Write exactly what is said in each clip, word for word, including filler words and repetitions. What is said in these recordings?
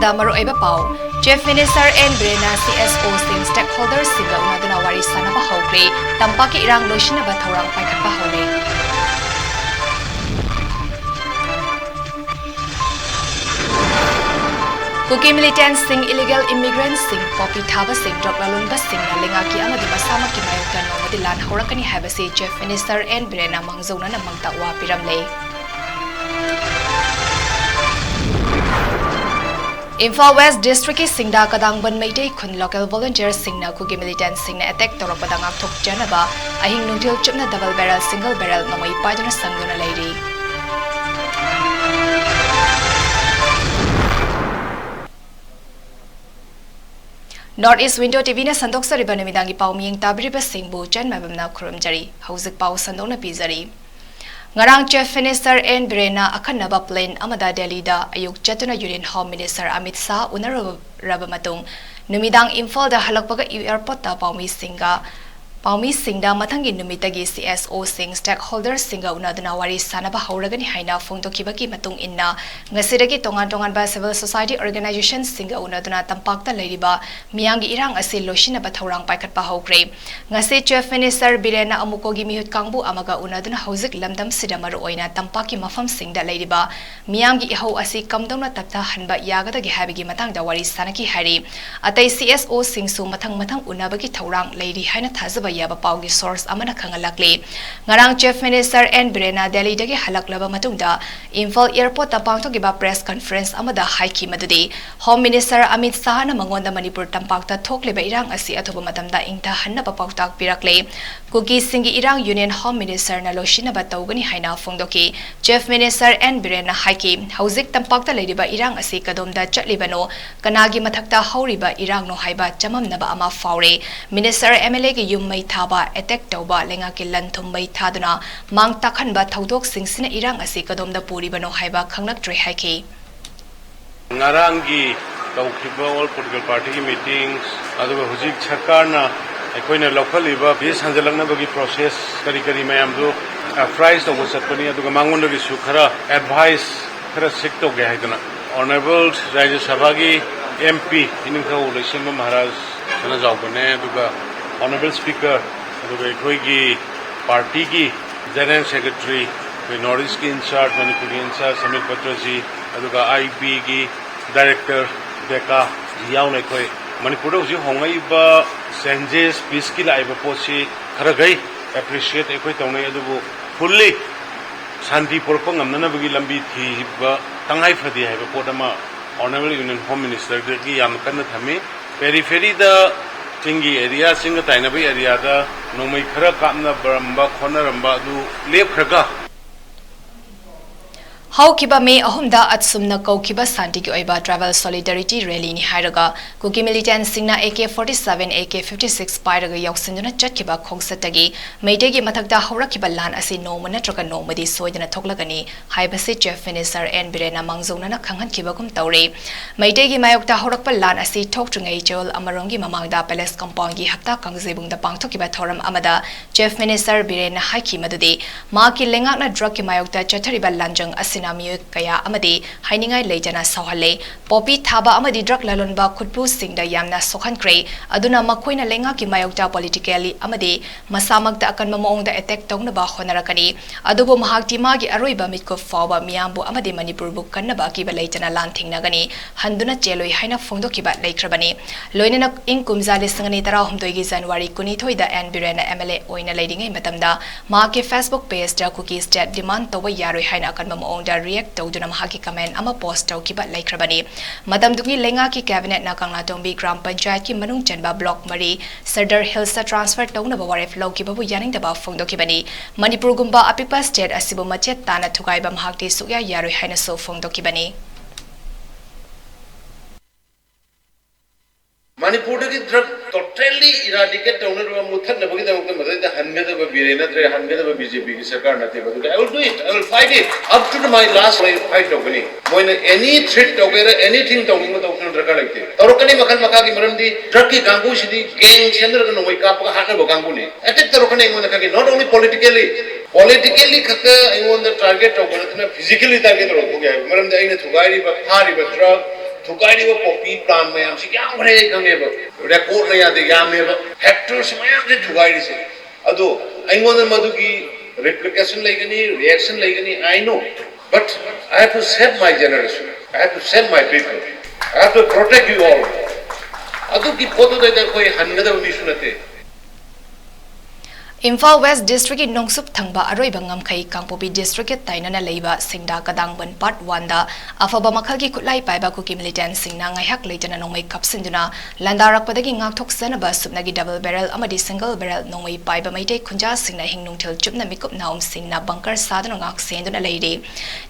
ꯗ ꯃꯔꯨꯑꯣꯏꯕ ꯄꯥꯎ꯫ Chief Minister N ꯕꯤꯔꯦꯟꯅ C S Oꯁꯤꯡ stakeholderꯁꯤꯡꯒ ꯎꯅꯗꯨꯅ ꯋꯥꯔꯤ ꯁꯥꯅꯕ ꯍꯧꯈ꯭ꯔꯦ꯫ ꯇꯝꯄꯥꯛꯀꯤ ꯏꯔꯥꯡ ꯂꯣꯏꯁꯤꯟꯅꯕ ꯊꯧꯔꯥꯡ ꯄꯥꯏꯈꯠꯄ ꯍꯧꯔꯦ꯫ ꯀꯨꯀꯤ militantꯁꯤꯡ, illegal immigrantꯁꯤꯡ, poppy ꯊꯥꯕꯁꯤꯡ, drug ꯂꯂꯣꯟꯕꯁꯤꯡꯅ ꯂꯩꯉꯥꯛꯀꯤ ꯑꯃꯗꯤ ꯃꯁꯥꯃꯛꯀꯤ ꯃꯥꯌꯣꯛꯇ ꯅꯣꯡꯃꯗꯤ ꯂꯥꯟ ꯍꯧꯔꯛꯀꯅꯤ ꯍꯥꯏꯕꯁꯤ Chief Minister N ꯕꯤꯔꯦꯟꯅ ꯃꯥꯡꯖꯧꯅꯅ ꯃꯥꯡꯇꯥꯛ ꯋꯥ ꯄꯤꯔꯝꯂꯦ꯫ ꯏꯝꯐꯥꯜ West districtꯀꯤ ꯁꯤꯡꯗꯥ ꯀꯗꯥꯡꯕꯟ ꯃꯩꯇꯩ ꯈꯨꯟ local volunteerꯁꯤꯡꯅ ꯀꯨꯀꯤ militantꯁꯤꯡꯅ attack ꯇꯧꯔꯛꯄꯗ ꯉꯥꯛꯊꯣꯛꯆꯅꯕ ꯑꯍꯤꯡ ꯅꯨꯡꯊꯤꯜ ꯆꯨꯞꯅ double barrel, single barrel ꯅꯣꯡꯃꯩ ꯄꯥꯏꯗꯨꯅ ꯁꯪꯗꯨꯅ ꯂꯩꯔꯤ꯫ North East Window TVꯅ ꯁꯟꯗꯣꯛꯆꯔꯤꯕ ꯅꯨꯃꯤꯗꯥꯡꯒꯤ ꯄꯥꯎ ꯃꯤꯌꯦꯡ ꯇꯥꯕꯤꯔꯤꯕꯁꯤꯡꯕꯨ ꯆꯟ ꯃꯥꯏꯕꯝꯅ ꯈꯨꯔꯨꯝꯖꯔꯤ꯫ ꯍꯧꯖꯤꯛ ꯄꯥꯎ ꯁꯟꯗꯣꯛꯅ ꯄꯤꯖꯔꯤ꯫ ꯉꯔꯥꯡ Chief Minister N ꯕꯤꯔꯦꯟꯅ ꯑꯈꯟꯅꯕ plane ꯑꯃꯗ ꯗꯦꯜꯂꯤꯗ ꯑꯌꯨꯛ ꯆꯠꯇꯨꯅ Union Home Minister Amit Shah ꯎꯅꯔꯨꯔꯕ ꯃꯇꯨꯡ, ꯅꯨꯃꯤꯗꯥꯡ ꯏꯝꯐꯥꯜꯗ ꯍꯜꯂꯛꯄꯒ airportꯇ ꯄꯥꯎꯃꯤꯁꯤꯡꯒ, ꯄꯥꯎꯃꯤꯁꯤꯡꯗ ꯃꯊꯪꯒꯤ ꯅꯨꯃꯤꯠꯇꯒꯤ C S Oꯁꯤꯡ stakeholderꯁꯤꯡꯒ ꯎꯅꯗꯨꯅ ꯋꯥꯔꯤ ꯁꯥꯅꯕ ꯍꯧꯔꯒꯅꯤ ꯍꯥꯏꯅ ꯐꯣꯡꯗꯣꯛꯈꯤꯕꯒꯤ ꯃꯇꯨꯡ ꯏꯟꯅ, ꯉꯁꯤꯗꯒꯤ ꯇꯣꯉꯥꯟ ꯇꯣꯉꯥꯟꯕ civil society organizationꯁꯤꯡꯒ ꯎꯅꯗꯨꯅ ꯇꯝꯄꯥꯛꯇ ꯂꯩꯔꯤꯕ ꯃꯤꯌꯥꯝꯒꯤ ꯏꯔꯥꯡ ꯑꯁꯤ ꯂꯣꯏꯁꯤꯟꯅꯕ ꯊꯧꯔꯥꯡ ꯄꯥꯏꯈꯠꯄ ꯍꯧꯈ꯭ꯔꯦ꯫ ꯉꯁꯤ Chief Minister ꯕꯤꯔꯦꯟꯅ ꯑꯃꯨꯀꯣꯒꯤ ꯃꯤꯍꯨꯠ ꯀꯥꯡꯕꯨ ꯑꯃꯒ ꯎꯅꯗꯨꯅ ꯍꯧꯖꯤꯛ ꯂꯝꯗꯝꯁꯤꯗ ꯃꯔꯨꯑꯣꯏꯅ ꯇꯝꯄꯥꯛꯀꯤ ꯃꯐꯝꯁꯤꯡꯗ ꯂꯩꯔꯤꯕ ꯃꯤꯌꯥꯝꯒꯤ ꯏꯍꯧ ꯑꯁꯤ ꯀꯝꯗꯧꯅ ꯇꯞꯊꯍꯟꯕ ꯌꯥꯒꯗꯒꯦ ꯍꯥꯏꯕꯒꯤ ꯃꯇꯥꯡꯗ ꯋꯥꯔꯤ ꯁꯥꯅꯈꯤ ꯍꯥꯏꯔꯤ꯫ ꯑꯇꯩ C S Oꯁꯤꯡꯁꯨ ꯃꯊꯪ ꯃꯊꯪ ꯎꯅꯕꯒꯤ ꯊꯧꯔꯥꯡ ꯂꯩꯔꯤ ꯍꯥꯏꯅ ꯊꯥꯖꯕ ꯌꯥꯕ ꯄꯥꯎꯒꯤ source ꯑꯃꯅ ꯈꯪꯍꯜꯂꯛꯂꯤ꯫ ꯉꯔꯥꯡ Chief Minister N ꯕꯤꯔꯦꯟꯅ ꯗꯦꯜꯂꯤꯗꯒꯤ ꯍꯜꯂꯛꯂꯕ ꯃꯇꯨꯡꯗ ꯏꯝꯐꯥꯜ airportꯇ ꯄꯥꯡꯊꯣꯛꯈꯤꯕ press conference ꯑꯃꯗ ꯍꯥꯏꯈꯤ ꯃꯗꯨꯗꯤ Home Minister ꯑꯃꯤꯠ ꯁꯥꯍꯅ ꯃꯉꯣꯟꯗ ꯃꯅꯤꯄꯨꯔ ꯇꯝꯄꯥꯛꯇ ꯊꯣꯛꯂꯤꯕ ꯏꯔꯥꯡ ꯑꯁꯤ ꯑꯊꯨꯕ ꯃꯇꯝꯗ ꯏꯪꯊꯍꯟꯅꯕ ꯄꯥꯎꯇꯥꯛ ꯄꯤꯔꯛꯂꯦ꯫ ꯀꯨꯀꯤꯁꯤꯡꯒꯤ ꯏꯔꯥꯡ Union Home Ministerꯅ ꯂꯣꯏꯁꯤꯟꯅꯕ ꯇꯧꯒꯅꯤ ꯍꯥꯏꯅ ꯐꯣꯡꯗꯣꯛꯈꯤ꯫ Chief Minister N ꯕꯤꯔꯦꯟꯅ ꯍꯥꯏꯈꯤ, ꯍꯧꯖꯤꯛ ꯇꯝꯄꯥꯛꯇ ꯂꯩꯔꯤꯕ ꯏꯔꯥꯡ ꯑꯁꯤ ꯀꯗꯣꯝꯗ ꯆꯠꯂꯤꯕꯅꯣ, ꯀꯅꯥꯒꯤ ꯃꯊꯛꯇ ꯍꯧꯔꯤꯕ ꯏꯔꯥꯡꯅꯣ ꯍꯥꯏꯕ ꯆꯃꯝꯅꯕ ꯑꯃ ꯐꯥꯎꯔꯦ꯫ Minister, MLAꯒꯤ ꯌꯨꯝ ꯃꯩ ꯊꯥꯕ, attack ꯇꯧꯕ, ꯂꯩꯉꯥꯛꯀꯤ ꯂꯟ ꯊꯨꯝ ꯃꯩ ꯊꯥꯗꯨꯅ ꯃꯥꯡ ꯇꯥꯛꯍꯟꯕ ꯊꯧꯗꯣꯛꯁꯤꯡꯁꯤꯅ ꯏꯔꯥꯡ ꯑꯁꯤ ꯀꯗꯣꯝꯗ ꯄꯨꯔꯤꯕꯅꯣ ꯍꯥꯏꯕ ꯈꯪꯂꯛꯇ꯭ꯔꯦ ꯍꯥꯏꯈꯤ꯫ ꯉꯔꯥꯡꯒꯤ ꯇꯧꯈꯤꯕ all political partyꯒꯤ meetings, ꯑꯗꯨꯒ ꯍꯧꯖꯤꯛ ꯁꯔꯀꯥꯔꯅ ꯑꯩꯈꯣꯏꯅ ꯂꯧꯈꯠꯂꯤꯕ peace ꯍꯟꯖꯤꯜꯂꯛꯅꯕꯒꯤ process ꯀꯔꯤ ꯀꯔꯤ ꯃꯌꯥꯝꯗꯨ apprise ꯇꯧꯕ ꯆꯠꯄꯅꯤ, ꯑꯗꯨꯒ ꯃꯉꯣꯟꯗꯒꯤꯁꯨ ꯈꯔ advice ꯈꯔ seek ꯇꯧꯒꯦ ꯍꯥꯏꯗꯅ Honorable ꯔꯥꯖ꯭ꯌ ꯁꯚꯥꯒꯤ M P ꯏꯅꯤꯡꯊꯧ ꯂꯩꯁꯦꯝꯕ ꯃꯍꯥꯔꯥꯖ ꯁꯅꯥꯖꯥꯎꯕꯅꯦ, ꯑꯗꯨꯒ Honorable Speaker, ꯑꯗꯨꯒ ꯑꯩꯈꯣꯏꯒꯤ party ꯒꯤ General Secretary, ꯑꯩꯈꯣꯏ North East ꯀꯤ in charge, ꯃꯅꯤꯄꯨꯔꯒꯤ in charge ꯁꯃꯤꯠ ꯄꯇ꯭ꯔꯖꯤ, ꯑꯗꯨꯒ I B ꯒꯤ Director ꯕꯦꯀꯥ ꯖꯤ ꯌꯥꯎꯅ ꯑꯩꯈꯣꯏ ꯃꯅꯤꯄꯨꯔꯗ ꯍꯧꯖꯤꯛ ꯍꯣꯡꯉꯛꯏꯕ changes, peace ꯀꯤ ꯂꯥꯛꯏꯕ ꯄꯣꯠꯁꯤ ꯈꯔꯈꯩ appreciate ꯑꯩꯈꯣꯏ ꯇꯧꯅꯩ, ꯑꯗꯨꯕꯨ fully ꯁꯥꯟꯇꯤ ꯄꯨꯔꯛꯄ ꯉꯝꯅꯅꯕꯒꯤ ꯂꯝꯕꯤ ꯊꯤꯕ ꯇꯉꯥꯏ ꯐꯗꯦ ꯍꯥꯏꯕ ꯄꯣꯠ ꯑꯃ Honorable Union Home Minister ꯗꯒꯤ ꯌꯥꯝꯅ ꯀꯟꯅ ꯊꯝꯃꯤ꯫ Periphery ꯗ, ꯆꯤꯡꯒꯤ area, ꯆꯤꯡꯒ ꯇꯥꯏꯅꯕ area ꯗ ꯅꯣꯡꯃꯩ ꯈꯔ ꯀꯥꯞꯅꯕꯔꯝꯕ ꯈꯣꯠꯅꯔꯝꯕ ꯑꯗꯨ ꯂꯦꯞꯈ꯭ꯔꯒ, ꯍꯧꯈꯤꯕ ꯃꯦ ꯑꯍꯨꯝꯗ ꯑꯠꯁꯨꯝꯅ ꯀꯧꯈꯤꯕ ꯁꯥꯟꯇꯤꯒꯤ ꯑꯣꯏꯕ tribal solidarity rally ꯅꯤ ꯍꯥꯏꯔꯒ ꯀꯨꯀꯤ militant ꯁꯤꯡꯅ A K forty seven, A K fifty six ꯄꯥꯏꯔꯒ ꯌꯥꯎꯁꯤꯟꯗꯨꯅ ꯆꯠꯈꯤꯕ ꯈꯣꯡꯆꯠꯇꯒꯤ ꯃꯩꯇꯩꯒꯤ ꯃꯊꯛꯇ ꯍꯧꯔꯛꯈꯤꯕ ꯂꯥꯟ ꯑꯁꯤ ꯅꯣꯡꯃ ꯅꯠꯇ꯭ꯔꯒ ꯅꯣꯡꯃꯗꯤ ꯁꯣꯏꯗꯅ ꯊꯣꯛꯂꯒꯅꯤ ꯍꯥꯏꯕꯁꯤ Chief Minister N ꯕꯤꯔꯦꯟꯅ ꯃꯥꯡꯖꯧꯅꯅ ꯈꯪꯍꯟꯈꯤꯕꯒꯨꯝ ꯇꯧꯔꯦ꯫ ꯃꯩꯇꯩꯒꯤ ꯃꯥꯌꯣꯛꯇ ꯍꯧꯔꯛꯄ ꯂꯥꯟ ꯑꯁꯤ ꯊꯣꯛꯇ꯭ꯔꯤꯉꯩ ꯆꯌꯣꯜ ꯑꯃꯔꯣꯝꯒꯤ ꯃꯃꯥꯡꯗ Palace Compound ꯒꯤ ꯍꯞꯇꯥ ꯀꯥꯡꯖꯩꯕꯨꯡꯗ ꯄꯥꯡꯊꯣꯛꯈꯤꯕ ꯊꯧꯔꯝ ꯑꯃꯗ Chief Minister ꯕꯤꯔꯦꯟꯅ ꯍꯥꯏꯈꯤ ꯃꯗꯨꯗꯤ ꯃꯍꯥꯛꯀꯤ ꯂꯩꯉꯥꯛꯅ drug ꯀꯤ ꯃꯥꯌꯣꯛꯇ ꯆꯠꯊꯔꯤꯕ ꯂꯥꯟꯖꯪ ꯑꯁꯤꯅ ꯃꯤꯑꯣꯏ ꯀꯌꯥ ꯑꯃꯗꯤ ꯍꯥꯏꯅꯤꯡꯉꯥꯏ ꯂꯩꯇꯅ ꯁꯥꯎꯍꯜꯂꯦ꯫ Poppy ꯊꯥꯕ ꯑꯃꯗꯤ drug ꯂꯂꯣꯟꯕ ꯈꯨꯠꯄꯨꯁꯤꯡꯗ ꯌꯥꯝꯅ ꯁꯣꯛꯍꯟꯈ꯭ꯔꯦ꯫ ꯑꯗꯨꯅ ꯃꯈꯣꯏꯅ ꯂꯩꯉꯥꯛꯀꯤ ꯃꯥꯌꯣꯛꯇ politically ꯑꯃꯗꯤ ꯃꯁꯥꯃꯛꯇ ꯑꯀꯟꯕ ꯃꯑꯣꯡꯗ attack ꯇꯧꯅꯕ ꯍꯣꯠꯅꯔꯛꯀꯅꯤ꯫ ꯑꯗꯨꯕꯨ ꯃꯍꯥꯛꯇꯤ ꯃꯥꯒꯤ ꯑꯔꯣꯏꯕ ꯃꯤꯠꯀꯨꯞ ꯐꯥꯎꯕ ꯃꯤꯌꯥꯝꯕꯨ ꯑꯃꯗꯤ ꯃꯅꯤꯄꯨꯔꯕꯨ ꯀꯟꯅꯕ ꯑꯀꯤꯕ ꯂꯩꯇꯅ ꯂꯥꯟ ꯊꯦꯡꯅꯒꯅꯤ, ꯍꯟꯗꯨꯅ ꯆꯦꯜꯂꯣꯏ ꯍꯥꯏꯅ ꯐꯣꯡꯗꯣꯛꯈꯤꯕ ꯂꯩꯈ꯭ꯔꯕꯅꯤ꯫ ꯂꯣꯏꯅꯅ ꯏꯪ ꯀꯨꯝꯖꯥ ꯂꯤꯁꯤꯡ ꯑꯅꯤ ꯇꯔꯥꯍꯨꯝꯗꯣꯏꯒꯤ January ꯀꯨꯟꯅꯤꯊꯣꯏꯗ N ꯕꯤꯔꯦꯟꯅ M L A ꯑꯣꯏꯅ ꯂꯩꯔꯤꯉꯩ ꯃꯇꯝꯗ ꯃꯍꯥꯛꯀꯤ Facebook page ꯇ Kuki state demand ꯇꯧꯕ ꯌꯥꯔꯣꯏ ꯍꯥꯏꯅ ꯑꯀꯟꯕ ꯃꯑꯣꯡꯗ react ꯇꯧꯗꯨꯅ ꯃꯍꯥꯛꯀꯤ comment ꯑꯃ post ꯇꯧꯈꯤꯕ ꯂꯩꯈ꯭ꯔꯕꯅꯤ꯫ ꯃꯇꯝꯗꯨꯒꯤ ꯂꯩꯉꯥꯛꯀꯤ cabinet ꯅ ꯀꯪꯂꯥꯇꯣꯡꯕꯤ ꯒ꯭ꯔꯥꯝ ꯄꯟꯆꯥꯌꯠꯀꯤ ꯃꯅꯨꯡ ꯆꯟꯕ block ꯃꯔꯤ Sadar Hills ꯇ transfer ꯇꯧꯅꯕ ꯋꯥꯔꯦꯞ ꯂꯧꯈꯤꯕꯕꯨ ꯌꯥꯅꯤꯡꯗꯕ ꯐꯣꯡꯗꯣꯛꯈꯤꯕꯅꯤ꯫ ꯃꯅꯤꯄꯨꯔꯒꯨꯝꯕ ꯑꯄꯤꯛꯄ state ꯑꯁꯤꯕꯨ ꯃꯆꯦꯠ ꯇꯥꯅ ꯊꯨꯒꯥꯏꯕ ꯃꯍꯥꯛꯇꯤ ꯁꯨꯛꯌꯥ ꯌꯥꯔꯣꯏ ꯍꯥꯏꯅꯁꯨ ꯐꯣꯡꯗꯣꯛꯈꯤꯕꯅꯤ꯫ ꯃꯅꯤꯄꯨꯔꯗꯒꯤ drug totally eradicate ꯇꯧꯅꯅꯕ, ꯃꯨꯠꯊꯠꯅꯕꯒꯤꯗꯃꯛꯇ ꯃꯗꯩꯗ ꯍꯟꯒꯗꯕ ꯕꯤꯔꯦꯟ ꯅꯠꯇ꯭ꯔꯦ, ꯍꯟꯒꯗꯕ B J P ꯒꯤ ꯁꯔꯀꯥꯔ ꯅꯠꯇꯦꯕ꯫ ꯑꯗꯨꯒ I will do it, I will fight it, up to my last ꯑꯩ fight ꯇꯧꯒꯅꯤ꯫ ꯃꯣꯏꯅ any threat ꯇꯧꯒꯦꯔꯥ, anything ꯇꯧꯅꯤꯡꯕ ꯇꯧꯁꯅꯨ, ꯗꯔꯀꯥꯔ ꯂꯩꯇꯦ꯫ ꯇꯧꯔꯛꯀꯅꯤ ꯃꯈꯜ ꯃꯈꯥꯒꯤ, ꯃꯔꯝꯗꯤ drug ꯀꯤ ꯀꯥꯡꯕꯨꯁꯤꯗꯤ gang ꯁꯦꯝꯅꯔꯒ ꯅꯣꯡꯃꯩ ꯀꯥꯞꯄꯒ ꯍꯥꯠꯅꯕ ꯀꯥꯡꯕꯨꯅꯤ꯫ Attack ꯇꯧꯔꯛꯀꯅꯤ ꯑꯩꯉꯣꯟꯗ ꯈꯪꯉꯤ, not only politically, Politically ꯈꯛꯇ ꯑꯩꯉꯣꯟꯗ target ꯇꯧꯕ ꯅꯠꯇꯅ physically target ꯇꯧꯔꯛꯄꯒꯤ ꯍꯥꯏꯕ ꯃꯔꯝꯗꯤ ꯑꯩꯅ ꯊꯨꯒꯥꯏꯔꯤꯕ, ꯊꯥꯔꯤꯕ drug, ꯊꯨꯒꯥꯏꯔꯤꯕ poppy plant ꯃꯌꯥꯝꯁꯤ ꯌꯥꯝꯈ꯭ꯔꯦ, ꯑꯩ ꯈꯪꯉꯦꯕ꯫ Recordꯅ ꯌꯥꯗꯦ, ꯌꯥꯝꯃꯦꯕ, hectares ꯃꯌꯥꯝꯁꯦ ꯊꯨꯒꯥꯏꯔꯤꯁꯦ꯫ ꯑꯗꯣ ꯑꯩꯉꯣꯟꯗ ꯃꯗꯨꯒꯤ replication ꯂꯩꯒꯅꯤ, reaction ꯂꯩꯒꯅꯤ, I know, but I have to save my generation, I have to save my people, I have to protect you all. ꯑꯗꯨꯒꯤ ꯄꯣꯠꯇꯨꯗꯩꯗ ꯑꯩꯈꯣꯏ ꯍꯟꯒꯗꯕ ꯃꯤꯁꯨ ꯅꯠꯇꯦ꯫ ꯏꯝꯐꯥꯜ West Districtꯀꯤ ꯅꯣꯡꯆꯨꯞ ꯊꯪꯕ ꯑꯔꯣꯏꯕ ꯉꯝꯈꯩ ꯀꯥꯡꯄꯣꯛꯄꯤ Districtꯀ ꯇꯥꯏꯅꯅ ꯂꯩꯕ ꯁꯤꯡꯗꯥ ꯀꯗꯥꯡꯕꯟ Part Oneꯗ ꯑꯐꯕ ꯃꯈꯜꯒꯤ ꯈꯨꯠꯂꯥꯏ ꯄꯥꯏꯕ ꯀꯨꯀꯤ militantꯁꯤꯡꯅ ꯉꯥꯏꯍꯥꯛ ꯂꯩꯇꯅ ꯅꯣꯡꯃꯩ ꯀꯥꯞꯁꯤꯟꯗꯨꯅ ꯂꯥꯟꯗꯥꯔꯛꯄꯗꯒꯤ ꯉꯥꯛꯊꯣꯛꯆꯅꯕ ꯁꯨꯞꯅꯒꯤ double barrel ꯑꯃꯗꯤ single barrel ꯅꯣꯡꯃꯩ ꯄꯥꯏꯕ ꯃꯩꯇꯩ ꯈꯨꯟꯖꯥꯁꯤꯡꯅ ꯑꯍꯤꯡ ꯅꯨꯡꯊꯤꯜ ꯆꯨꯞꯅ ꯃꯤꯀꯨꯞ ꯅꯥꯎꯝꯁꯤꯡꯅ bunker ꯁꯥꯗꯨꯅ ꯉꯥꯛ ꯁꯦꯟꯗꯨꯅ ꯂꯩꯔꯤ꯫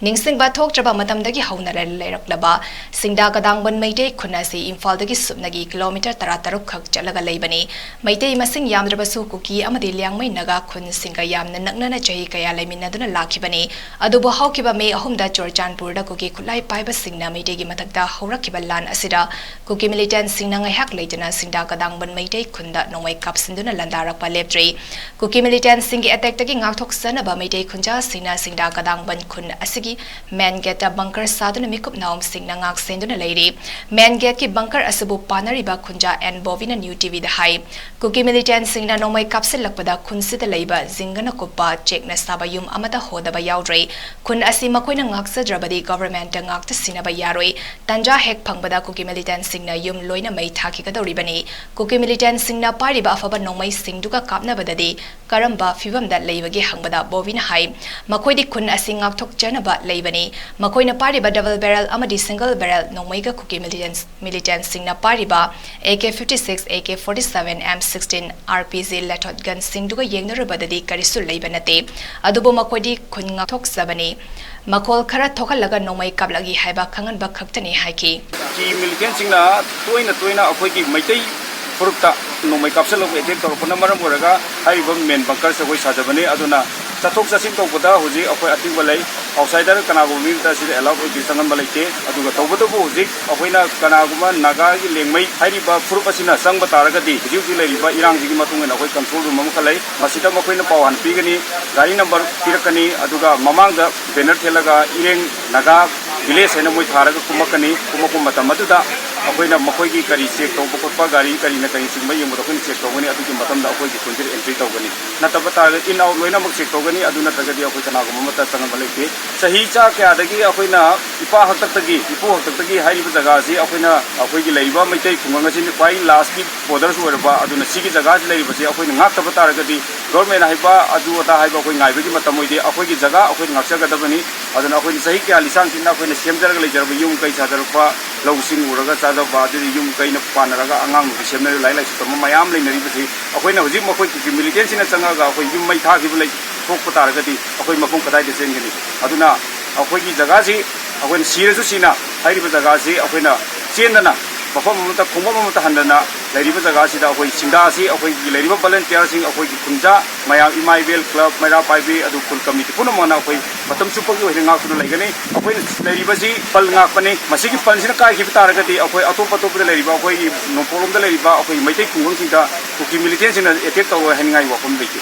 ꯅꯤꯡꯁꯤꯡꯕ ꯊꯣꯛꯇ꯭ꯔꯕ ꯃꯇꯝꯗꯒꯤ ꯍꯧꯅ ꯂꯩꯔꯛꯂꯕ ꯁꯤꯡꯗꯥ ꯀꯗꯥꯡꯕꯟ ꯃꯩꯇꯩ ꯈꯨꯟ ꯑꯁꯤ ꯏꯝꯐꯥꯜꯗꯒꯤ ꯁꯨꯞꯅꯒꯤ kilometre ꯇꯔꯥꯇꯔꯨꯛ ꯈꯛ ꯆꯠꯂꯒ ꯂꯩꯕꯅꯤ꯫ ꯃꯩꯇꯩ ꯃꯁꯤꯡ ꯌꯥꯝꯗ꯭ꯔꯕꯁꯨ ꯀꯨꯀꯤ ꯑꯃꯗꯤ ꯂꯤꯌꯥꯡꯃꯩ ꯅꯥꯒꯥ ꯈꯨꯟꯁꯤꯡꯒ ꯌꯥꯝꯅ ꯅꯛꯅꯅ ꯆꯍꯤ ꯀꯌꯥ ꯂꯩꯃꯤꯟꯅꯗꯨꯅ ꯂꯥꯛꯈꯤꯕꯅꯤ꯫ ꯑꯗꯨꯕꯨ ꯍꯧꯈꯤꯕ May ꯑꯍꯨꯝꯗ ꯆꯨꯔꯆꯥꯟꯄꯨꯔꯗ ꯀꯨꯀꯤ ꯈꯨꯠꯂꯥꯏ ꯄꯥꯏꯕꯁꯤꯡꯅ ꯃꯩꯇꯩꯒꯤ ꯃꯊꯛꯇ ꯍꯧꯔꯛꯈꯤꯕ ꯂꯥꯟ ꯑꯁꯤꯗ ꯀꯨꯀꯤ militantꯁꯤꯡꯅ ꯉꯥꯏꯍꯥꯛ ꯂꯩꯇꯅ ꯁꯤꯡꯗꯥ ꯀꯗꯥꯡꯕꯟ ꯃꯩꯇꯩ ꯈꯨꯟꯗ ꯅꯣꯡꯃꯩ ꯀꯥꯞꯁꯤꯟꯗꯨꯅ ꯂꯥꯟꯗꯥꯔꯛꯄ ꯂꯦꯞꯇ꯭ꯔꯤ꯫ ꯀꯨꯀꯤ militantꯁꯤꯡꯒꯤ attackꯇꯒꯤ ꯉꯥꯛꯊꯣꯛꯆꯅꯕ ꯃꯩꯇꯩ ꯈꯨꯟꯖꯥꯁꯤꯡꯅ ꯁꯤꯡꯗꯥ ꯀꯗꯥꯡꯕꯟ ꯈꯨꯟ ꯑꯁꯤꯒꯤ main gateꯇ bunker ꯁꯥꯗꯨꯅ ꯃꯤꯀꯨꯞ ꯅꯥꯎꯝꯁꯤꯡꯅ ꯉꯥꯛ ꯁꯦꯟꯗꯨꯅ ꯂꯩꯔꯤ꯫ Main gateꯀꯤ bunker ꯑꯁꯤꯕꯨ ꯄꯥꯟꯅꯔꯤꯕ ꯈꯨꯟꯖꯥ ꯑꯦꯟ ꯕꯣꯕꯤꯅ New TVꯗ ꯍꯥꯏ, ꯀꯨꯀꯤ militantꯁꯤꯡꯅ ꯅꯣꯡꯃꯩ ꯀꯥꯞꯁꯤꯜꯂꯛꯄꯗ ꯈꯨꯟꯁꯤꯗ ꯂꯩꯕ ꯖꯤꯡꯒꯅ ꯀꯨꯞꯄ ꯆꯦꯛꯅ ꯁꯥꯕ ꯌꯨꯝ ꯑꯃꯠꯇ ꯍꯣꯗꯕ ꯌꯥꯎꯗ꯭ꯔꯦ꯫ ꯈꯨꯟ ꯑꯁꯤ ꯃꯈꯣꯏꯅ ꯉꯥꯛꯆꯗ꯭ꯔꯕꯗꯤ governmentꯇ ꯉꯥꯛꯇ ꯁꯤꯟꯅꯕ ꯌꯥꯔꯣꯏ꯫ ꯇꯟꯖꯥ ꯍꯦꯛ ꯐꯪꯕꯗ ꯀꯨꯀꯤ militantꯁꯤꯡꯅ ꯌꯨꯝ ꯂꯣꯏꯅ ꯃꯩ ꯊꯥꯈꯤꯒꯗꯧꯔꯤꯕꯅꯤ꯫ ꯀꯨꯀꯤ militantꯁꯤꯡꯅ ꯄꯥꯏꯔꯤꯕ ꯑꯐꯕ ꯅꯣꯡꯃꯩꯁꯤꯡꯗꯨꯒ ꯀꯥꯞꯅꯕꯗꯗꯤ ꯀꯔꯝꯕ ꯐꯤꯚꯝꯗ ꯂꯩꯕꯒꯦ ꯍꯪꯕꯗ ꯕꯣꯕꯤꯅ ꯍꯥꯏ, ꯃꯈꯣꯏꯗꯤ ꯈꯨꯟ ꯑꯁꯤ ꯉꯥꯛꯊꯣꯛꯆꯅꯕ ꯂꯩꯕꯅꯤ꯫ ꯃꯈꯣꯏꯅ ꯄꯥꯏꯔꯤꯕ double barrel ꯑꯃꯗꯤ single barrel ꯅꯣꯡꯃꯩꯒ ꯀꯨꯀꯤ militants militantꯁꯤꯡꯅ ꯄꯥꯏꯔꯤꯕ AK fifty six, AK forty seven, M sixteen, RPG loaded gunꯁꯤꯡꯗꯨꯒ ꯌꯦꯡꯅꯔꯨꯕꯗꯗꯤ ꯀꯔꯤꯁꯨ ꯂꯩꯕ ꯅꯠꯇꯦ꯫ ꯑꯗꯨꯕꯨ ꯃꯈꯣꯏꯗꯤ ꯈꯨꯟ ꯉꯥꯛꯊꯣꯛꯆꯕꯅꯤ꯫ ꯃꯈꯣꯜ ꯈꯔ ꯊꯣꯛꯍꯜꯂꯒ ꯅꯣꯡꯃꯩ ꯀꯥꯞꯂꯛꯏ ꯍꯥꯏꯕ ꯈꯪꯍꯟꯕ ꯈꯛꯇꯅꯤ ꯍꯥꯏꯈꯤ꯫ ꯀꯤ militantꯁꯤꯡꯅ ꯇꯣꯏꯅ ꯇꯣꯏꯅ ꯑꯩꯈꯣꯏꯒꯤ ꯃꯩꯇꯩ ꯐꯨꯔꯨꯞꯇ ꯅꯣꯡꯃꯩ ꯀꯥꯞꯁꯤꯜꯂꯒ attack ꯇꯧꯔꯛꯄꯅ ꯃꯔꯝ ꯑꯣꯏꯔꯒ ꯍꯥꯏꯔꯤꯕ main bunkerꯁꯦ ꯑꯩꯈꯣꯏ ꯁꯥꯖꯕꯅꯤ꯫ ꯑꯗꯨꯅ ꯆꯠꯊꯣꯛ ꯆꯠꯁꯤꯟ ꯇꯧꯕꯗ ꯍꯧꯖꯤꯛ ꯑꯩꯈꯣꯏ ꯑꯇꯤꯡꯕ ꯂꯩ꯫ ꯑꯥꯎꯠꯁꯥꯏꯗꯔ ꯀꯅꯥꯒꯨꯝꯕ ꯃꯤ ꯑꯃꯠꯇ ꯑꯁꯤꯗ ꯑꯦꯂꯥꯎꯠ ꯑꯣꯏꯗꯦ, ꯆꯪꯍꯟꯕ ꯂꯩꯇꯦ꯫ ꯑꯗꯨꯒ ꯇꯧꯕꯇꯕꯨ ꯍꯧꯖꯤꯛ ꯑꯩꯈꯣꯏꯅ ꯀꯅꯥꯒꯨꯝꯕ ꯅꯥꯒꯥꯒꯤ ꯂꯦꯡꯃꯩ ꯍꯥꯏꯔꯤꯕ ꯐꯨꯔꯨꯞ ꯑꯁꯤꯅ ꯆꯪꯕ ꯇꯥꯔꯒꯗꯤ ꯍꯧꯖꯤꯛ ꯍꯧꯖꯤꯛ ꯂꯩꯔꯤꯕ ꯏꯔꯥꯡꯁꯤꯒꯤ ꯃꯇꯨꯡ ꯏꯟꯅ ꯑꯩꯈꯣꯏ ꯀꯟꯇ꯭ꯔꯣꯜ ꯔꯨꯝ ꯑꯃꯈꯛ ꯂꯩ꯫ ꯃꯁꯤꯗ ꯃꯈꯣꯏꯅ ꯄꯥꯎ ꯍꯥꯟꯅ ꯄꯤꯒꯅꯤ, ꯒꯥꯔꯤ ꯅꯝꯕꯔ ꯄꯤꯔꯛꯀꯅꯤ, ꯑꯗꯨꯒ ꯃꯃꯥꯡꯗ ꯕꯦꯅꯔ ꯊꯦꯠꯂꯒ ꯏꯔꯦꯡ ꯅꯥꯒꯥ ꯚꯤꯂꯦꯖ ꯍꯥꯏꯅ ꯃꯣꯏ ꯊꯥꯔꯒ ꯀꯨꯝꯃꯛꯀꯅꯤ꯫ ꯀꯨꯝꯃꯛꯄ ꯃꯇꯝ ꯑꯗꯨꯗ ꯑꯩꯈꯣꯏꯅ ꯃꯈꯣꯏꯒꯤ ꯀꯔꯤ ꯆꯦꯛ ꯇꯧꯕ ꯈꯣꯠꯄ, ꯒꯥꯔꯤ ꯀꯔꯤꯅ ꯀꯔꯤ ꯆꯤꯡꯕ ꯌꯦꯡꯕꯗ ꯑꯩꯈꯣꯏꯅ ꯆꯦꯛ ꯇꯧꯒꯅꯤ꯫ ꯑꯗꯨꯒꯤ ꯃꯇꯝꯗ ꯑꯩꯈꯣꯏꯒꯤ ꯈꯨꯟꯁꯤꯗ ꯑꯦꯟꯇ꯭ꯔꯤ ꯇꯧꯒꯅꯤ꯫ ꯅꯠꯇꯕ ꯇꯥꯔꯒꯗꯤ ꯏꯟ ꯑꯥꯎꯠ ꯂꯣꯏꯅꯃꯛ ꯆꯦꯛ ꯇꯧꯒꯅꯤ꯫ ꯑꯗꯨ ꯅꯠꯇ꯭ꯔꯒꯗꯤ ꯑꯩꯈꯣꯏ ꯀꯅꯥꯒꯨꯝꯕ ꯑꯃꯠꯇ ꯆꯪꯍꯟꯕ ꯂꯩꯇꯦ꯫ ꯆꯍꯤ ꯆꯥ ꯀꯌꯥꯗꯒꯤ ꯑꯩꯈꯣꯏꯅ ꯏꯄꯥ ꯍꯥꯛꯇꯛꯇꯒꯤ, ꯏꯄꯨ ꯍꯥꯛꯇꯛꯇꯒꯤ ꯍꯥꯏꯔꯤꯕ ꯖꯒꯥ ꯑꯁꯤ ꯑꯩꯈꯣꯏꯅ, ꯑꯩꯈꯣꯏꯒꯤ ꯂꯩꯔꯤꯕ ꯃꯩꯇꯩ ꯈꯨꯡꯒꯪ ꯑꯁꯤꯅ ꯈ꯭ꯋꯥꯏ ꯂꯥꯁꯀꯤ ꯕꯣꯔꯗꯔꯁꯨ ꯑꯣꯏꯔꯕ, ꯑꯗꯨꯅ ꯁꯤꯒꯤ ꯖꯒꯥꯁꯤ ꯂꯩꯔꯤꯕꯁꯤ ꯑꯩꯈꯣꯏꯅ ꯉꯥꯛꯇꯕ ꯇꯥꯔꯒꯗꯤ ꯒꯣꯔꯃꯦꯟ ꯍꯥꯏꯕ ꯑꯗꯨ ꯑꯗꯥ ꯍꯥꯏꯕ ꯑꯩꯈꯣꯏ ꯉꯥꯏꯕꯒꯤ ꯃꯇꯝ ꯑꯣꯏꯗꯦ꯫ ꯑꯩꯈꯣꯏꯒꯤ ꯖꯒꯥ ꯑꯩꯈꯣꯏꯅ ꯉꯥꯛꯆꯒꯗꯕꯅꯤ꯫ ꯑꯗꯨꯅ ꯑꯩꯈꯣꯏꯅ ꯆꯍꯤ ꯀꯌꯥ ꯂꯤꯁꯥꯡ ꯁꯤꯠꯅ ꯑꯩꯈꯣꯏꯅ ꯁꯦꯝꯖꯔꯒ ꯂꯩꯖꯔꯕ ꯌꯨꯝ ꯀꯩ ꯁꯥꯖꯔꯛꯄ, ꯂꯧꯁꯤꯡ ꯎꯔꯒ ꯆꯥꯖꯕ, ꯑꯗꯨꯗꯤ ꯌꯨꯝ ꯀꯩꯅ ꯄꯥꯟꯅꯔꯒ ꯑꯉꯥꯡ ꯅꯨꯄꯤ ꯁꯦꯝꯅꯔꯒ ꯂꯥꯏꯔꯤꯛ ꯂꯥꯏꯁꯨ ꯇꯝꯕ ꯃꯌꯥꯝ ꯂꯩꯅꯔꯤꯕꯁꯤ ꯑꯩꯈꯣꯏꯅ ꯍꯧꯖꯤꯛ ꯃꯈꯣꯏ ꯀꯨꯀꯤ ꯃꯤꯂꯤꯇꯦꯟꯁꯤꯅ ꯆꯪꯉꯒ ꯑꯩꯈꯣꯏ ꯌꯨꯝ ꯃꯩ ꯊꯥꯈꯤꯕ ꯂꯩ ꯊꯣꯛꯄ ꯇꯥꯔꯒꯗꯤ ꯑꯩꯈꯣꯏ ꯃꯐꯝ ꯀꯗꯥꯏꯗ ꯆꯦꯟꯒꯅꯤ? ꯑꯗꯨꯅ ꯑꯩꯈꯣꯏꯒꯤ ꯖꯒꯥꯁꯤ ꯑꯩꯈꯣꯏꯅ ꯁꯤꯔꯁꯨ ꯁꯤꯅ ꯍꯥꯏꯔꯤꯕ ꯖꯒꯥꯁꯤ ꯑꯩꯈꯣꯏꯅ ꯆꯦꯟꯗꯅ ꯃꯐꯝ ꯑꯃꯠꯇ, ꯈꯣꯡꯕꯝ ꯑꯃꯠꯇ ꯍꯟꯗꯅ ꯂꯩꯔꯤꯕ ꯖꯒꯥꯁꯤꯗ ꯑꯩꯈꯣꯏ ꯁꯤꯡꯗꯥꯁꯤ ꯑꯩꯈꯣꯏꯒꯤ ꯂꯩꯔꯤꯕ ꯚꯣꯂꯨꯟꯇꯤꯌꯔꯁꯤꯡ, ꯑꯩꯈꯣꯏꯒꯤ ꯈꯨꯟꯖꯥ ꯃꯌꯥꯝ, ꯏꯃꯥ ꯏꯕꯦꯜ ꯀ꯭ꯂꯕ, ꯃꯩꯔꯥ ꯄꯥꯏꯕꯤ, ꯑꯗꯨ ꯈꯨꯜ ꯀꯃꯤꯇꯤ ꯄꯨꯝꯅꯃꯛꯅ ꯑꯩꯈꯣꯏ ꯃꯇꯝ ꯆꯨꯞꯄꯒꯤ ꯑꯣꯏꯅ ꯉꯥꯛꯇꯨꯅ ꯂꯩꯒꯅꯤ꯫ ꯑꯩꯈꯣꯏꯅ ꯂꯩꯔꯤꯕꯁꯤ ꯄꯜ ꯉꯥꯛꯄꯅꯤ꯫ ꯃꯁꯤꯒꯤ ꯄꯜꯁꯤꯅ ꯀꯥꯏꯈꯤꯕ ꯇꯥꯔꯒꯗꯤ ꯑꯩꯈꯣꯏ ꯑꯇꯣꯞ ꯑꯇꯣꯞꯄꯗ ꯂꯩꯔꯤꯕ ꯑꯩꯈꯣꯏꯒꯤ ꯅꯣꯡꯄꯣꯛꯂꯣꯝꯗ ꯂꯩꯔꯤꯕ ꯑꯩꯈꯣꯏꯒꯤ ꯃꯩꯇꯩ ꯈꯨꯡꯒꯪꯁꯤꯡꯗ ꯀꯨꯀꯤ ꯃꯤꯂꯤꯇꯦꯟꯁꯤꯡꯅ ꯑꯦꯇꯦꯛ ꯇꯧꯔꯣꯏ ꯍꯥꯏꯅꯤꯡꯉꯥꯏ ꯋꯥꯐꯝ ꯂꯩꯇꯦ꯫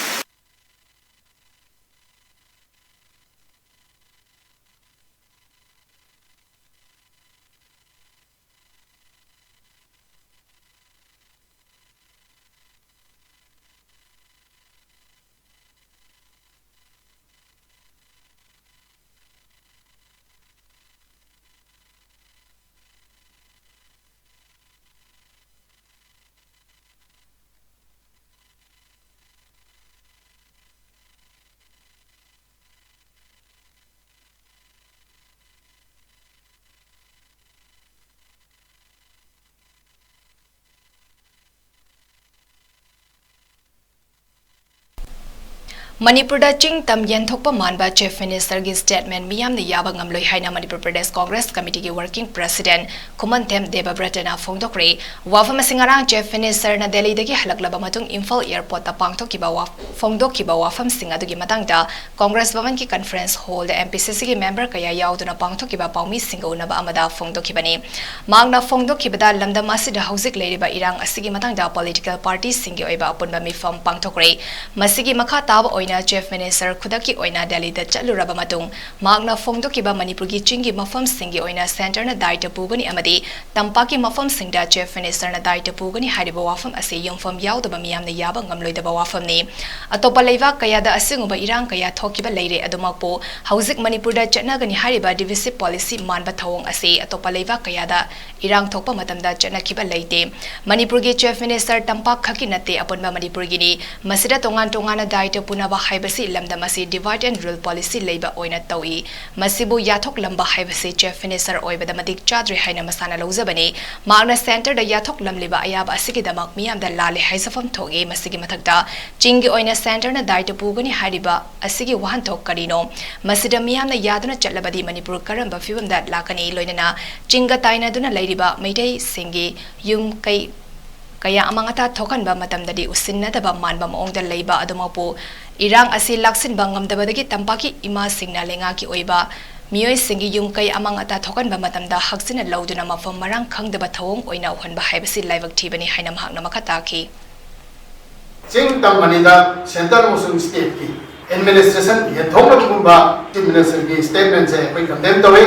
ꯃꯅꯤꯄꯨꯔꯗ ꯆꯤꯡ ꯇꯝ ꯌꯦꯟꯊꯣꯛꯄ ꯃꯥꯟꯕ Chief Ministerꯒꯤ statement ꯃꯤꯌꯥꯝꯅ ꯌꯥꯕ ꯉꯝꯂꯣꯏ ꯍꯥꯏꯅ ꯃꯅꯤꯄꯨꯔ ꯄ꯭ꯔꯗꯦꯁ ꯀꯣꯡꯒ꯭ꯔꯦꯁ ꯀꯃꯤꯇꯤꯒꯤ working president ꯈꯨꯃꯟꯊꯦꯝ ꯗꯦꯕꯕ꯭ꯔꯇꯅ ꯐꯣꯡꯗꯣꯛꯈ꯭ꯔꯦ꯫ ꯋꯥꯐꯝ ꯑꯁꯤ ꯉꯔꯥꯡ Chief Ministerꯅ ꯗꯦꯜꯂꯤꯗꯒꯤ ꯍꯜꯂꯛꯂꯕ ꯃꯇꯨꯡ ꯏꯝꯐꯥꯜ airportꯇ ꯄꯥꯡꯊꯣꯛꯈꯤꯕ ꯋꯥ-, ꯐꯣꯡꯗꯣꯛꯈꯤꯕ ꯋꯥꯐꯝꯁꯤꯡ ꯑꯗꯨꯒꯤ ꯃꯇꯥꯡꯗ ꯀꯣꯡꯒ꯭ꯔꯦꯁ ꯚꯕꯟꯒꯤ conference hallꯗ MPCCꯒꯤ member ꯀꯌꯥ ꯌꯥꯎꯗꯨꯅ ꯄꯥꯡꯊꯣꯛꯈꯤꯕ ꯄꯥꯎꯃꯤꯁꯤꯡꯒ ꯎꯅꯕ ꯑꯃꯗ ꯐꯣꯡꯗꯣꯛꯈꯤꯕꯅꯤ꯫ ꯃꯍꯥꯛꯅ ꯐꯣꯡꯗꯣꯛꯈꯤꯕꯗ, ꯂꯝꯗꯝ ꯑꯁꯤꯗ ꯍꯧꯖꯤꯛ ꯂꯩꯔꯤꯕ ꯏꯔꯥꯡ ꯑꯁꯤꯒꯤ ꯃꯇꯥꯡꯗ political partyꯁꯤꯡꯒꯤ ꯑꯣꯏꯕ ꯑꯄꯨꯟꯕ ꯃꯤꯐꯝ ꯄꯥꯡꯊꯣꯛꯈ꯭ꯔꯦ꯫ ꯃꯁꯤꯒꯤ ꯃꯈꯥ ꯇꯥꯕ ꯑꯣꯏꯅ Chief Minister ꯈꯨꯗꯛꯀꯤ ꯑꯣꯏꯅ ꯗꯦꯜꯂꯤꯗ ꯆꯠꯂꯨꯔꯕ ꯃꯇꯨꯡ, ꯃꯍꯥꯛꯅ ꯐꯣꯡꯗꯣꯛꯈꯤꯕ ꯃꯅꯤꯄꯨꯔꯒꯤ ꯆꯤꯡꯒꯤ ꯃꯐꯝꯁꯤꯡꯒꯤ ꯑꯣꯏꯅ centreꯅ ꯗꯥꯏꯇ ꯄꯨꯒꯅꯤ ꯑꯃꯗꯤ ꯇꯝꯄꯥꯛꯀꯤ ꯃꯐꯝꯁꯤꯡꯗ Chief Ministerꯅ ꯗꯥꯏꯇ ꯄꯨꯒꯅꯤ ꯍꯥꯏꯔꯤꯕ ꯋꯥꯐꯝ ꯑꯁꯤ ꯌꯨꯝꯐꯝ ꯌꯥꯎꯗꯕ ꯃꯤꯌꯥꯝꯅ ꯌꯥꯕ ꯉꯝꯂꯣꯏꯗꯕ ꯋꯥꯐꯝꯅꯤ꯫ ꯑꯇꯣꯞꯄ ꯂꯩꯕꯥꯛ ꯀꯌꯥꯗ ꯑꯁꯤꯒꯨꯝꯕ ꯏꯔꯥꯡ ꯀꯌꯥ ꯊꯣꯛꯈꯤꯕ ꯂꯩꯔꯦ꯫ ꯑꯗꯨꯃꯛꯄꯨ ꯍꯧꯖꯤꯛ ꯃꯅꯤꯄꯨꯔꯗ ꯆꯠꯅꯒꯅꯤ ꯍꯥꯏꯔꯤꯕ divisive policy ꯃꯥꯟꯕ ꯊꯧꯑꯣꯡ ꯑꯁꯤ ꯑꯇꯣꯞꯄ ꯂꯩꯕꯥꯛ ꯀꯌꯥꯗ ꯏꯔꯥꯡ ꯊꯣꯛꯄ ꯃꯇꯝꯗ ꯆꯠꯅꯈꯤꯕ ꯂꯩꯇꯦ꯫ ꯃꯅꯤꯄꯨꯔꯒꯤ Chief Minister ꯇꯝꯄꯥꯛ ꯈꯛꯀꯤ ꯅꯠꯇꯦ, ꯑꯄꯨꯟꯕ ꯃꯅꯤꯄꯨꯔꯒꯤꯅꯤ꯫ ꯃꯁꯤꯗ ꯇꯣꯉꯥꯟ ꯇꯣꯉꯥꯟꯅ ꯗꯥꯏꯇ ꯄꯨꯅꯕ ꯍꯥꯏꯕꯁꯤ ꯂꯝꯗꯝ ꯑꯁꯤ divide and rule policy ꯂꯩꯕ ꯑꯣꯏꯅ ꯇꯧꯏ꯫ ꯃꯁꯤꯕꯨ ꯌꯥꯊꯣꯛꯂꯝꯕ ꯍꯥꯏꯕꯁꯤ Chief Minister ꯑꯣꯏꯕꯗ ꯃꯇꯤꯛ ꯆꯥꯗ꯭ꯔꯦ ꯍꯥꯏꯅ ꯃꯁꯥꯅ ꯂꯧꯖꯕꯅꯤ꯫ ꯃꯍꯥꯛꯅ centreꯗ ꯌꯥꯊꯣꯛꯂꯝꯂꯤꯕ ꯑꯌꯥꯕ ꯑꯁꯤꯒꯤꯗꯃꯛ ꯃꯤꯌꯥꯝꯗ ꯂꯥꯜꯂꯦ ꯍꯥꯏꯖꯐꯝ ꯊꯣꯛꯏ꯫ ꯃꯁꯤꯒꯤ ꯃꯊꯛꯇ ꯆꯤꯡꯒꯤ ꯑꯣꯏꯅ centreꯅ ꯗꯥꯏꯇ ꯄꯨꯒꯅꯤ ꯍꯥꯏꯔꯤꯕ ꯑꯁꯤꯒꯤ ꯋꯥꯍꯟꯊꯣꯛ ꯀꯔꯤꯅꯣ? ꯃꯁꯤꯗ ꯃꯤꯌꯥꯝꯅ ꯌꯥꯗꯨꯅ ꯆꯠꯂꯕꯗꯤ ꯃꯅꯤꯄꯨꯔ ꯀꯔꯝꯕ ꯐꯤꯕꯝꯗ ꯂꯥꯛꯀꯅꯤ? ꯂꯣꯏꯅꯅ ꯆꯤꯡꯒ ꯇꯥꯏꯅꯗꯨꯅ ꯂꯩꯔꯤꯕ ꯃꯩꯇꯩꯁꯤꯡꯒꯤ ꯌꯨꯝ ꯀꯩ ꯀꯌꯥ ꯑꯃꯥꯡ ꯑꯇꯥ ꯊꯣꯛꯍꯟꯕ ꯃꯇꯝꯗꯗꯤ ꯎꯁꯤꯟꯅꯗꯕ ꯃꯥꯟꯕ ꯃꯑꯣꯡꯗ ꯂꯩꯕ ꯑꯗꯨꯃꯛꯄꯨ ꯏꯔꯥꯡ ꯑꯁꯤ ꯂꯥꯛꯁꯤꯟꯕ ꯉꯝꯗꯕꯗꯒꯤ ꯇꯝꯄꯥꯛꯀꯤ ꯏꯃꯥꯁꯤꯡꯅ ꯂꯩꯉꯥꯛꯀꯤ ꯑꯣꯏꯕ ꯃꯤꯑꯣꯏꯁꯤꯡꯒꯤ ꯌꯨꯝ ꯀꯩ ꯑꯃꯥꯡ ꯑꯇꯥ ꯊꯣꯛꯍꯟꯕ ꯃꯇꯝꯗ ꯍꯛꯆꯤꯟꯅ ꯂꯧꯗꯨꯅ ꯃꯐꯝ ꯃꯔꯥꯡ ꯈꯪꯗꯕ ꯊꯧꯑꯣꯡ ꯑꯣꯏꯅ ꯎꯍꯟꯕ ꯍꯥꯏꯕꯁꯤ ꯂꯥꯏꯕꯛ ꯊꯤꯕꯅꯤ ꯍꯥꯏꯅ ꯃꯍꯥꯛꯅ ꯃꯈꯥ ꯇꯥꯈꯤ꯫ ꯆꯤꯡ ꯇꯝ ꯑꯅꯤꯗ centre ꯑꯃꯁꯨꯡ stateꯀꯤ administration ꯌꯦꯟꯊꯣꯛꯅꯕꯒꯨꯝꯕ Chief Ministerꯒꯤ statementꯁꯦ ꯑꯩꯈꯣꯏ condemn ꯇꯧꯏ꯫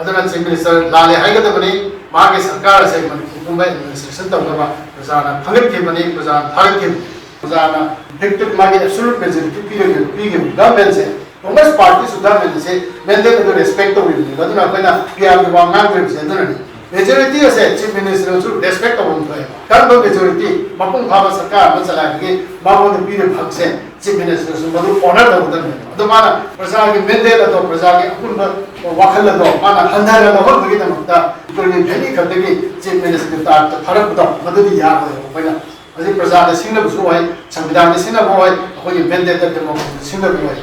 ꯑꯗꯨꯅ Chief Minister ꯂꯥꯜꯂꯦ ꯍꯥꯏꯒꯗꯕꯅꯤ꯫ ꯃꯥꯒꯤ ꯁꯔꯀꯥꯔ ꯑꯁꯦ ꯃꯅꯤꯄꯨꯔ ꯄꯨꯝꯕ administration ꯇꯧꯅꯕ ꯄ꯭ꯔꯖꯥꯅ ꯈꯟꯒꯠꯈꯤꯕꯅꯤ, ꯄ꯭ꯔꯖꯥꯅ ꯊꯥꯒꯠꯈꯤꯕꯅꯤ꯫ ꯄ꯭ꯔꯖꯥꯅ effective ꯃꯥꯒꯤ absolute majority ꯄꯤꯔꯒ ꯄꯤꯈꯤꯕ governmentꯁꯦ Congress partyꯁꯨ government ꯑꯁꯦ mandate ꯑꯗꯨ respect ꯇꯧꯔꯤꯕꯅꯦꯕ꯫ ꯑꯗꯨꯅ ꯑꯩꯈꯣꯏꯅ ꯄꯤꯌꯥꯒꯤ ꯋꯥ ꯉꯥꯡꯗ꯭ꯔꯤꯕꯁꯦ ꯑꯗꯨꯅꯅꯤ꯫ Majority ꯑꯁꯦ Chief Ministerꯁꯨ respect ꯇꯧꯐꯝ ꯊꯣꯛꯑꯦꯕ꯫ ꯀꯔꯝꯕ majority? ꯃꯄꯨꯡ ꯐꯥꯕ ꯁꯔꯀꯥꯔ ꯑꯃ ꯆꯂꯥꯏꯕꯒꯤ ꯃꯉꯣꯟꯗ ꯄꯤꯔꯤꯕ ꯍꯛꯁꯦ Chief Ministerꯁꯨ ꯃꯗꯨ honor ꯇꯧꯒꯗꯕꯅꯦꯕ꯫ ꯑꯗꯨ ꯃꯥꯅ ꯄ꯭ꯔꯖꯥꯒꯤ mandate ꯑꯗꯣ, ꯄ꯭ꯔꯖꯥꯒꯤ ꯑꯄꯨꯟꯕ ꯋꯥꯈꯜ ꯑꯗꯣ ꯃꯥꯅ ꯍꯟꯊꯅ ꯂꯧꯍꯟꯕꯒꯤꯗꯃꯛꯇ ꯑꯩꯈꯣꯏꯒꯤ ꯚꯦꯂꯤ ꯈꯛꯇꯒꯤ Chief Ministerꯒꯤ ꯇꯥꯔꯛꯇ ꯊꯥꯔꯛꯄꯗꯣ ꯃꯗꯨꯗꯤ ꯌꯥꯔꯣꯏꯕ꯫ ꯑꯩꯈꯣꯏꯅ ꯍꯧꯖꯤꯛ ꯄ꯭ꯔꯖꯥꯗ ꯁꯤꯡꯅꯕꯁꯨ ꯑꯣꯏ, ꯁꯪꯕꯤꯙꯥꯟꯗ ꯁꯤꯡꯅꯕ ꯑꯣꯏ, ꯑꯩꯈꯣꯏꯒꯤ ꯃꯦꯟꯗꯦꯠꯇ ꯗꯦꯃꯣꯀ꯭ꯔꯦꯁꯤꯗ ꯁꯤꯡꯅꯕ ꯑꯣꯏ꯫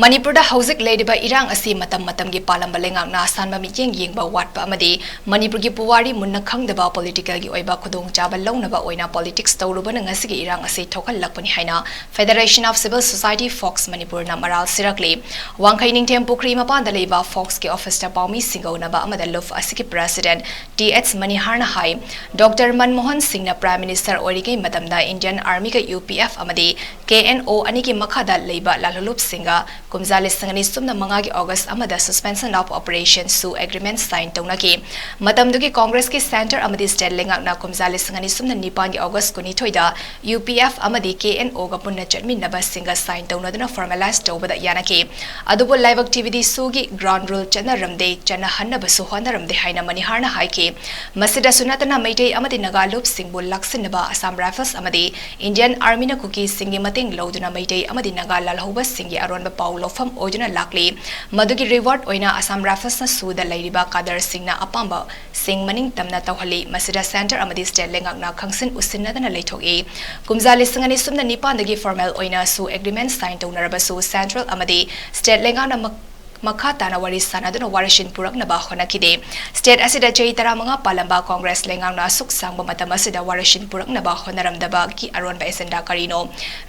ꯃꯅꯤꯄꯨꯔꯗ ꯍꯧꯖꯤꯛ ꯂꯩꯔꯤꯕ ꯏꯔꯥꯡ ꯑꯁꯤ ꯃꯇꯝ ꯃꯇꯝꯒꯤ ꯄꯥꯜꯂꯝꯕ ꯂꯩꯉꯥꯛꯅ ꯑꯁꯥꯟꯕ ꯃꯤꯠꯌꯦꯡ ꯌꯦꯡꯕ ꯋꯥꯠꯄ ꯑꯃꯗꯤ ꯃꯅꯤꯄꯨꯔꯒꯤ ꯄꯨꯋꯥꯔꯤ ꯃꯨꯟꯅ ꯈꯪꯗꯕ ꯄꯣꯂꯤꯇꯤꯀꯦꯜꯒꯤ ꯑꯣꯏꯕ ꯈꯨꯗꯣꯡꯆꯥꯕ ꯂꯧꯅꯕ ꯑꯣꯏꯅ ꯄꯣꯂꯤꯇꯤꯛꯁ ꯇꯧꯔꯨꯕꯅ ꯉꯁꯤꯒꯤ ꯏꯔꯥꯡ ꯑꯁꯤ ꯊꯣꯛꯍꯜꯂꯛꯄꯅꯤ ꯍꯥꯏꯅ Federation of Civil Society, fox, ꯃꯅꯤꯄꯨꯔꯅ ꯃꯔꯥꯜ ꯁꯤꯔꯛꯂꯤ꯫ ꯋꯥꯡꯈꯩ ꯅꯤꯡꯊꯦꯝ ꯄꯨꯈ꯭ꯔꯤ ꯃꯄꯥꯟꯗ ꯂꯩꯕ ꯐꯣꯛꯁꯀꯤ ꯑꯣꯐꯤꯁꯇ ꯄꯥꯎꯃꯤꯁꯤꯡꯒ ꯎꯅꯕ ꯑꯃꯗ ꯂꯨꯞ ꯑꯁꯤꯒꯤ ꯄ꯭ꯔꯦꯁꯤꯗꯦꯟꯠ ꯇꯤ ꯑꯩꯆ ꯃꯅꯤꯍꯥꯔꯅ ꯍꯥꯏ, ꯗꯣꯛꯇꯔ ꯃꯟꯃꯣꯍꯟ ꯁꯤꯡꯅ ꯄ꯭ꯔꯥꯏꯝ ꯃꯤꯅꯤꯁꯇꯔ ꯑꯣꯏꯔꯤꯉꯩ ꯃꯇꯝꯗ ꯏꯟꯗꯤꯌꯟ ꯑꯥꯔꯃꯤꯒ ꯌꯨ ꯄꯤ ꯑꯦꯐ ꯑꯃꯗꯤ ꯀꯦ ꯑꯦꯟ ꯑꯣ ꯑꯅꯤꯒꯤ ꯃꯈꯥꯗ ꯂꯩꯕ ꯂꯥꯜꯍꯧꯂꯨꯞꯁꯤꯡꯒ ꯀꯨꯝꯖꯥ ꯂꯤꯁꯤꯡ ꯑꯅꯤ ꯁꯨꯞꯅ ꯃꯉꯥꯒꯤ ꯑꯣꯒꯁ꯭ꯠ ꯑꯃꯗ Suspension of Operation, ꯁꯨ ꯑꯦꯒ꯭ꯔꯤꯃꯦꯟꯠ ꯁꯥꯏꯟ ꯇꯧꯅꯈꯤ꯫ ꯃꯇꯝꯗꯨꯒꯤ ꯀꯣꯡꯒ꯭ꯔꯦꯁꯀꯤ ꯁꯦꯟꯇꯔ ꯑꯃꯗꯤ ꯁ꯭ꯇꯦꯠ ꯂꯩꯉꯥꯛꯅ ꯀꯨꯝꯖꯥ ꯂꯤꯁꯤꯡ ꯑꯅꯤ ꯁꯨꯞꯅ ꯅꯤꯄꯥꯟꯒꯤ ꯑꯣꯒꯁ꯭ꯠ ꯀꯨꯟꯅꯤꯊꯣꯏꯗ ꯌꯨ ꯄꯤ ꯑꯦꯐ ꯑꯃꯗꯤ ꯀꯦ ꯑꯦꯟ ꯑꯣꯒ ꯄꯨꯟꯅ ꯆꯠꯃꯤꯟꯅꯕꯁꯤꯡꯒ ꯁꯥꯏꯟ ꯇꯧꯅꯗꯨꯅ ꯐꯣꯔꯃꯦꯂꯥꯏꯖ ꯇꯧꯕꯗ ꯌꯥꯅꯈꯤ꯫ ꯑꯗꯨꯕꯨ ꯂꯥꯏꯕꯛ ꯊꯤꯕꯗꯤ ꯁꯨꯒꯤ ꯒ꯭ꯔꯥꯎꯟ ꯔꯨꯜ ꯆꯠꯅꯔꯝꯗꯦ, ꯆꯠꯅꯍꯟꯅꯕꯁꯨ ꯍꯣꯠꯅꯔꯝꯗꯦ ꯍꯥꯏꯅ ꯃꯅꯤꯍꯥꯔꯅ ꯍꯥꯏꯈꯤ꯫ ꯃꯁꯤꯗꯁꯨ ꯅꯠꯇꯅ ꯃꯩꯇꯩ ꯑꯃꯗꯤ ꯅꯥꯒꯥ ꯂꯨꯞꯁꯤꯡꯕꯨ ꯂꯥꯛꯁꯤꯟꯅꯕ ꯑꯁꯥꯝ ꯔꯥꯏꯐꯜꯁ ꯑꯃꯗꯤ ꯏꯟꯗꯤꯌꯟ ꯑꯥꯔꯃꯤꯅ ꯀꯨꯀꯤꯁꯤꯡꯒꯤ ꯃꯇꯦꯡ ꯂꯧꯗꯨꯅ ꯃꯩꯇꯩ ꯑꯃꯗꯤ ꯅꯥꯒꯥ ꯂꯥꯜꯍꯧꯕꯁꯤꯡꯒꯤ ꯑꯔꯣꯟꯕ ꯄꯥꯎ ꯂꯧꯐꯝ ꯑꯣꯏꯗꯨꯅ ꯂꯥꯛꯂꯤ꯫ ꯃꯗꯨꯒꯤ ꯔꯤꯋꯥꯔꯗ ꯑꯣꯏꯅ ꯑꯁꯥꯝ ꯔꯥꯏꯐꯜꯁꯅ ꯁꯨꯗ ꯂꯩꯔꯤꯕ ꯀꯥꯗꯔꯁꯤꯡꯅ ꯑꯄꯥꯝꯕꯁꯤꯡ ꯃꯅꯤꯡ ꯇꯝꯅ ꯇꯧꯍꯜꯂꯤ꯫ ꯃꯁꯤꯗ ꯁꯦꯟꯇꯔ ꯑꯃꯗꯤ ꯁ꯭ꯇꯦꯠ ꯂꯩꯉꯥꯛꯅ ꯈꯪꯁꯤꯟ ꯎꯁꯤꯟꯅꯗꯅ ꯂꯩꯊꯣꯛꯏ꯫ ꯀꯨꯝꯖꯥ ꯂꯤꯁꯤꯡ ꯑꯅꯤ ꯁꯨꯞꯅ ꯅꯤꯄꯥꯟꯗꯒꯤ ꯐꯣꯔꯃꯦꯜ ꯑꯣꯏꯅ ꯁꯨ ꯑꯦꯒ꯭ꯔꯤꯃꯦꯟꯠ ꯁꯥꯏꯟ ꯇꯧꯅꯔꯕꯁꯨ ꯁꯦꯟꯇ꯭ꯔꯦꯜ ꯑꯃꯗꯤ ꯁ꯭ꯇꯦꯠ ꯂꯩꯉꯥꯛꯅ ꯃꯛ-, ꯃꯈꯥ ꯇꯥꯅ ꯋꯥꯔꯤ ꯁꯥꯅꯗꯨꯅ ꯋꯥꯔꯣꯏꯁꯤꯟ ꯄꯨꯔꯛꯅꯕ ꯍꯣꯠꯅꯈꯤꯗꯦ꯫ ꯁ꯭ꯇꯦꯠ ꯑꯁꯤꯗ ꯆꯍꯤ ꯇꯔꯥꯃꯉꯥ ꯄꯥꯜꯂꯝꯕ ꯀꯣꯡꯒ꯭ꯔꯦꯁ ꯂꯩꯉꯥꯛꯅ ꯑꯁꯨꯛ ꯁꯥꯡꯕ ꯃꯇꯝ ꯑꯁꯤꯗ ꯋꯥꯔꯣꯏꯁꯤꯟ ꯄꯨꯔꯛꯅꯕ ꯍꯣꯠꯅꯔꯝꯗꯕꯒꯤ ꯑꯔꯣꯟꯕ ꯑꯦꯖꯦꯟꯗꯥ ꯀꯔꯤꯅꯣ?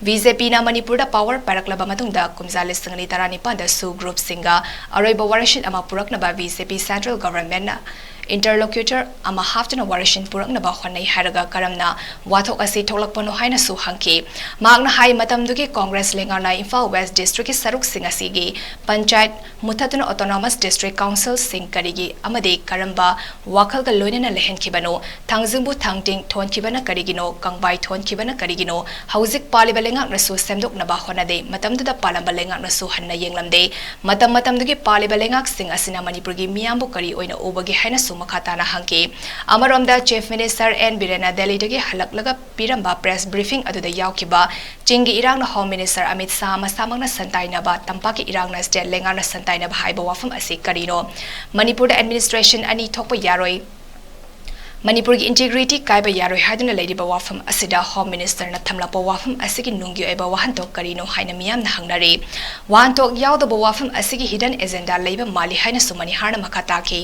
ꯕꯤ ꯖꯦ ꯄꯤꯅ ꯃꯅꯤꯄꯨꯔꯗ ꯄꯥꯋꯔ ꯄꯥꯏꯔꯛꯂꯕ ꯃꯇꯨꯡꯗ ꯀꯨꯝꯖꯥ ꯂꯤꯁꯤꯡ ꯑꯅꯤ ꯇꯔꯥꯅꯤꯄꯥꯟꯗ ꯁꯨ ꯒ꯭ꯔꯨꯞꯁꯤꯡꯒ ꯑꯔꯣꯏꯕ ꯋꯥꯔꯣꯏꯁꯤꯟ ꯑꯃ ꯄꯨꯔꯛꯅꯕ ꯕꯤ ꯖꯦ ꯄꯤ ꯁꯦꯟꯇ꯭ꯔꯦꯜ ꯒꯚꯔꯟꯃꯦꯟꯠꯅ ꯏꯟꯇꯔꯂꯣꯀ꯭ꯌꯨꯇꯔ ꯑꯃ ꯍꯥꯞꯇꯨꯅ ꯋꯥꯔꯣꯏꯁꯤꯟ ꯄꯨꯔꯛꯅꯕ ꯍꯣꯠꯅꯩ ꯍꯥꯏꯔꯒ ꯀꯔꯝꯅ ꯋꯥꯊꯣꯛ ꯑꯁꯤ ꯊꯣꯛꯂꯛꯄꯅꯣ ꯍꯥꯏꯅꯁꯨ ꯍꯪꯈꯤ꯫ ꯃꯍꯥꯛꯅ ꯍꯥꯏ, ꯃꯇꯝꯗꯨꯒꯤ ꯀꯣꯡꯒ꯭ꯔꯦꯁ ꯂꯩꯉꯥꯛꯅ ꯏꯝꯐꯥꯜ ꯋꯦꯁ꯭ꯠ ꯗꯤꯁꯇ꯭ꯔꯤꯛꯀꯤ ꯁꯔꯨꯛꯁꯤꯡ ꯑꯁꯤꯒꯤ ꯄꯟꯆꯥꯌꯠ ꯃꯨꯊꯠꯇꯨꯅ ꯑꯣꯇꯣꯅꯣꯃꯁ ꯗꯤꯁꯇ꯭ꯔꯤꯛ ꯀꯥꯎꯟꯁꯤꯜꯁꯤꯡ ꯀꯔꯤꯒꯤ ꯑꯃꯗꯤ ꯀꯔꯝꯕ ꯋꯥꯈꯜꯒ ꯂꯣꯏꯅꯅ ꯂꯩꯍꯟꯈꯤꯕꯅꯣ? ꯊꯥꯡꯖꯤꯡꯕꯨ ꯊꯥꯡꯇꯤꯡ ꯊꯣꯟꯈꯤꯕꯅ ꯀꯔꯤꯒꯤꯅꯣ? ꯀꯪꯕꯥꯏ ꯊꯣꯟꯈꯤꯕꯅ ꯀꯔꯤꯒꯤꯅꯣ? ꯍꯧꯖꯤꯛ ꯄꯥꯜꯂꯤꯕ ꯂꯩꯉꯥꯛꯅꯁꯨ ꯁꯦꯝꯗꯣꯛꯅꯕ ꯍꯣꯠꯅꯗꯦ꯫ ꯃꯇꯝꯗꯨꯗ ꯄꯥꯜꯂꯝꯕ ꯂꯩꯉꯥꯛꯅꯁꯨ ꯍꯟꯅ ꯌꯦꯡꯂꯝꯗꯦ꯫ ꯃꯇꯝ ꯃꯇꯝꯗꯨꯒꯤ ꯄꯥꯜꯂꯤꯕ ꯂꯩꯉꯥꯛꯁꯤꯡ ꯑꯁꯤꯅ ꯃꯅꯤꯄꯨꯔꯒꯤ ꯃꯤꯌꯥꯝꯕꯨ ꯀꯔꯤ ꯑꯣꯏꯅ ꯎꯕꯒꯦ ꯍꯥꯏꯅꯁꯨ ꯃꯈꯥ ꯇꯥꯅ ꯍꯪꯈꯤ꯫ ꯑꯃꯔꯣꯝꯗ ꯆꯤꯐ ꯃꯤꯅꯤꯁꯇꯔ ꯑꯦꯟ ꯕꯤꯔꯦꯟꯅ ꯗꯦꯜꯂꯤꯗꯒꯤ ꯍꯜꯂꯛꯂꯒ ꯄꯤꯔꯝꯕ ꯄ꯭ꯔꯦꯁ ꯕ꯭ꯔꯤꯐꯤꯡ ꯑꯗꯨꯗ ꯌꯥꯎꯈꯤꯕ ꯆꯤꯡꯒꯤ ꯏꯔꯥꯡꯅ ꯍꯣꯝ ꯃꯤꯅꯤꯁꯇꯔ ꯑꯃꯤꯠ ꯁꯥꯍ ꯃꯁꯥꯃꯛꯅ ꯁꯟꯇꯥꯏꯅꯕ, ꯇꯝꯄꯥꯛꯀꯤ ꯏꯔꯥꯡꯅ ꯁ꯭ꯇꯦꯠ ꯂꯩꯉꯥꯛꯅ ꯁꯟꯇꯥꯏꯅꯕ ꯍꯥꯏꯕ ꯋꯥꯐꯝ ꯑꯁꯤ ꯀꯔꯤꯅꯣ? ꯃꯅꯤꯄꯨꯔꯗ ꯑꯦꯗꯃꯤꯅꯤꯁꯇ꯭ꯔꯦꯁꯟ ꯑꯅꯤ ꯊꯣꯛꯄ ꯌꯥꯔꯣꯏ꯫ ꯃꯅꯤꯄꯨꯔꯒꯤ ꯏꯟꯇꯤꯒ꯭ꯔꯤꯇꯤ ꯀꯥꯏꯕ ꯌꯥꯔꯣꯏ ꯍꯥꯏꯗꯨꯅ ꯂꯩꯔꯤꯕ ꯋꯥꯐꯝ ꯑꯁꯤꯗ ꯍꯣꯝ ꯃꯤꯅꯤꯁꯇꯔꯅ ꯊꯝꯂꯛꯄ ꯋꯥꯐꯝ ꯑꯁꯤꯒꯤ ꯅꯨꯡꯒꯤ ꯑꯣꯏꯕ ꯋꯥꯍꯟꯊꯣꯛ ꯀꯔꯤꯅꯣ ꯍꯥꯏꯅ ꯃꯤꯌꯥꯝꯅ ꯍꯪꯅꯔꯤ꯫ ꯋꯥꯍꯟꯊꯣꯛ ꯌꯥꯎꯗꯕ ꯋꯥꯐꯝ ꯑꯁꯤꯒꯤ ꯍꯤꯗꯟ ꯑꯦꯖꯦꯟꯗꯥ ꯂꯩꯕ ꯃꯥꯜꯂꯤ ꯍꯥꯏꯅꯁꯨ ꯃꯅꯤꯍꯥꯔꯅ ꯃꯈꯥ ꯇꯥꯈꯤ꯫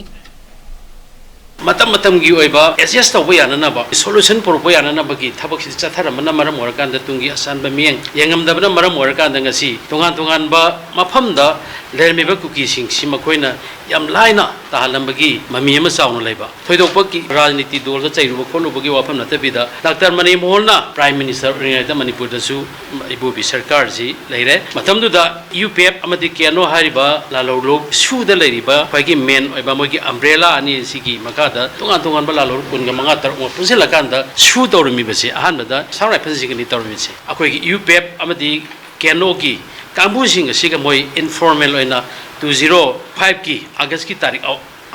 ꯃꯇꯝ ꯃꯇꯝꯒꯤ ꯑꯣꯏꯕ ꯑꯦꯗꯖꯁ ꯇꯧꯕ ꯌꯥꯅꯅꯕ, ꯁꯣꯂꯨꯁꯟ ꯄꯨꯔꯛꯄ ꯌꯥꯅꯅꯕꯒꯤ ꯊꯕꯛꯁꯤꯗ ꯆꯠꯊꯔꯝꯕꯅ ꯃꯔꯝ ꯑꯣꯏꯔꯀꯥꯟꯗ ꯇꯨꯡꯒꯤ ꯑꯁꯥꯟꯕ ꯃꯤꯠꯌꯦꯡ ꯌꯦꯡꯉꯝꯗꯕꯅ ꯃꯔꯝ ꯑꯣꯏꯔꯀꯥꯟꯗ ꯉꯁꯤ ꯇꯣꯉꯥꯟ ꯇꯣꯉꯥꯟꯕ ꯃꯐꯝꯗ ꯂꯩꯔꯝꯃꯤꯕ ꯀꯨꯀꯤꯁꯤꯡꯁꯤ ꯃꯈꯣꯏꯅ ꯌꯥꯝ ꯂꯥꯏꯅ ꯇꯥꯍꯜꯂꯝꯕꯒꯤ ꯃꯃꯤ ꯑꯃ ꯆꯥꯎꯅ ꯂꯩꯕ꯫ ꯊꯣꯏꯗꯣꯛꯄ ꯔꯥꯖꯅꯤꯇꯤ ꯗꯣꯜꯗ ꯆꯩꯔꯨꯕ ꯈꯣꯠꯂꯨꯕꯒꯤ ꯋꯥꯐꯝ ꯅꯠꯇꯕꯤꯗ, ꯗꯥꯛꯇꯔ ꯃꯅꯤꯃꯣꯍꯟꯅ ꯄ꯭ꯔꯥꯏꯝ ꯃꯤꯅꯤꯁꯇꯔ ꯑꯣꯏꯔꯤꯉꯩꯗ ꯃꯅꯤꯄꯨꯔꯗꯁꯨ ꯏꯕꯣꯕꯤ ꯁꯔꯀꯥꯔꯁꯤ ꯂꯩꯔꯦ꯫ ꯃꯇꯝꯗꯨꯗ ꯌꯨ ꯄꯤ ꯑꯦꯐ ꯑꯃꯗꯤ ꯀꯦ ꯑꯦꯟ ꯑꯣ ꯍꯥꯏꯔꯤꯕ ꯂꯥꯜꯍꯧꯂꯨꯞ ꯁꯨꯗ ꯂꯩꯔꯤꯕ ꯈ꯭ꯋꯥꯏꯒꯤ ꯃꯦꯟ ꯑꯣꯏꯕ ꯃꯣꯏꯒꯤ ꯑꯝꯕ꯭ꯔꯦꯂꯥ ꯑꯅꯤ ꯑꯁꯤꯒꯤ ꯃꯈꯥꯗ ꯇꯣꯉꯥꯟ ꯇꯣꯉꯥꯟꯕ ꯂꯥꯜꯍꯧꯂꯨꯞ ꯀꯨꯟꯒ ꯃꯉꯥ ꯇꯔꯨꯛ ꯑꯃ ꯄꯨꯟꯁꯤꯜꯂꯀꯥꯟꯗ ꯁꯨ ꯇꯧꯔꯝꯃꯤꯕꯁꯤ ꯑꯍꯥꯟꯕꯗ ꯑꯁꯥꯝ ꯔꯥꯏꯐꯜꯁꯤꯡꯒꯅꯤ ꯇꯧꯔꯝꯃꯤꯁꯤ꯫ ꯑꯩꯈꯣꯏꯒꯤ ꯌꯨ ꯄꯤ ꯑꯦꯐ ꯑꯃꯗꯤ ꯀꯦ ꯑꯦꯟ ꯑꯣꯒꯤ ꯀꯥꯡꯕꯨꯁꯤꯡ ꯑꯁꯤꯒ ꯃꯣꯏ ꯏꯟꯐꯣꯔꯃꯦꯜ ꯑꯣꯏꯅ ꯇꯨ ꯖꯤꯔꯣ ꯐꯥꯏꯚꯀꯤ ꯑꯥꯒꯁꯀꯤ ꯇꯥꯔꯤꯛ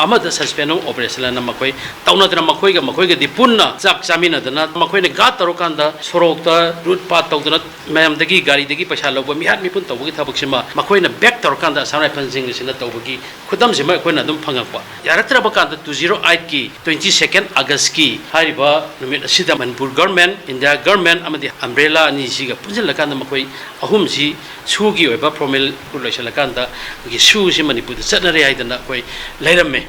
ꯑꯃꯗ ꯁꯁꯄꯦꯟ ꯑꯣꯐ ꯑꯣꯄꯔꯦꯁꯟ ꯑꯅ ꯃꯈꯣꯏ ꯇꯧꯅꯗꯅ ꯃꯈꯣꯏꯒ ꯃꯈꯣꯏꯒꯗꯤ ꯄꯨꯟꯅ ꯆꯥꯛ ꯆꯥꯃꯤꯟꯅꯗꯅ ꯃꯈꯣꯏꯅ ꯒꯥꯔꯗ ꯇꯧꯔꯀꯥꯟꯗ ꯁꯣꯔꯣꯛꯇ ꯂꯨꯠ ꯄꯥꯠ ꯇꯧꯗꯅ ꯃꯌꯥꯝꯗꯒꯤ ꯒꯥꯔꯤꯗꯒꯤ ꯄꯩꯁꯥ ꯂꯧꯕ ꯃꯤꯍꯥꯠ ꯃꯤꯄꯨꯟ ꯇꯧꯕꯒꯤ ꯊꯕꯛꯁꯤꯃ ꯃꯈꯣꯏꯅ ꯕꯦꯛ ꯇꯧꯔꯀꯥꯟꯗ ꯑꯁꯥꯝ ꯔꯥꯏꯐꯜꯁꯤꯡ ꯑꯁꯤꯅ ꯇꯧꯕꯒꯤ ꯈꯨꯗꯝꯁꯤꯃ ꯑꯩꯈꯣꯏꯅ ꯑꯗꯨꯝ ꯐꯪꯉꯛꯄ꯫ ꯌꯥꯔꯛꯇ꯭ꯔꯕ ꯀꯥꯟꯗ ꯇꯨ ꯖꯤꯔꯣ ꯑꯩꯠꯀꯤ ꯇ꯭ꯋꯦꯟꯇꯤ ꯁꯦꯀꯦꯟ ꯑꯥꯒꯁꯀꯤ ꯍꯥꯏꯔꯤꯕ ꯅꯨꯃꯤꯠ ꯑꯁꯤꯗ ꯃꯅꯤꯄꯨꯔ ꯒꯔꯃꯦꯟ, ꯏꯟꯗꯤꯌꯥ ꯒꯔꯃꯦꯟ ꯑꯃꯗꯤ ꯑꯝꯕ꯭ꯔꯦꯂꯥ ꯑꯅꯤꯁꯤꯒ ꯄꯨꯟꯁꯤꯜꯂꯀꯥꯟꯗ ꯃꯈꯣꯏ ꯑꯍꯨꯝꯁꯤ ꯁꯨꯒꯤ ꯑꯣꯏꯕ ꯐꯣꯔꯃꯦꯜ ꯂꯣꯏꯁꯤꯜꯂꯀꯥꯟꯗ ꯑꯩꯈꯣꯏꯒꯤ ꯁꯨꯁꯤ ꯃꯅꯤꯄꯨꯔꯗ ꯆꯠꯅꯔꯦ ꯍꯥꯏꯗꯅ ꯑꯩꯈꯣꯏ ꯂꯩꯔꯝꯃꯦ꯫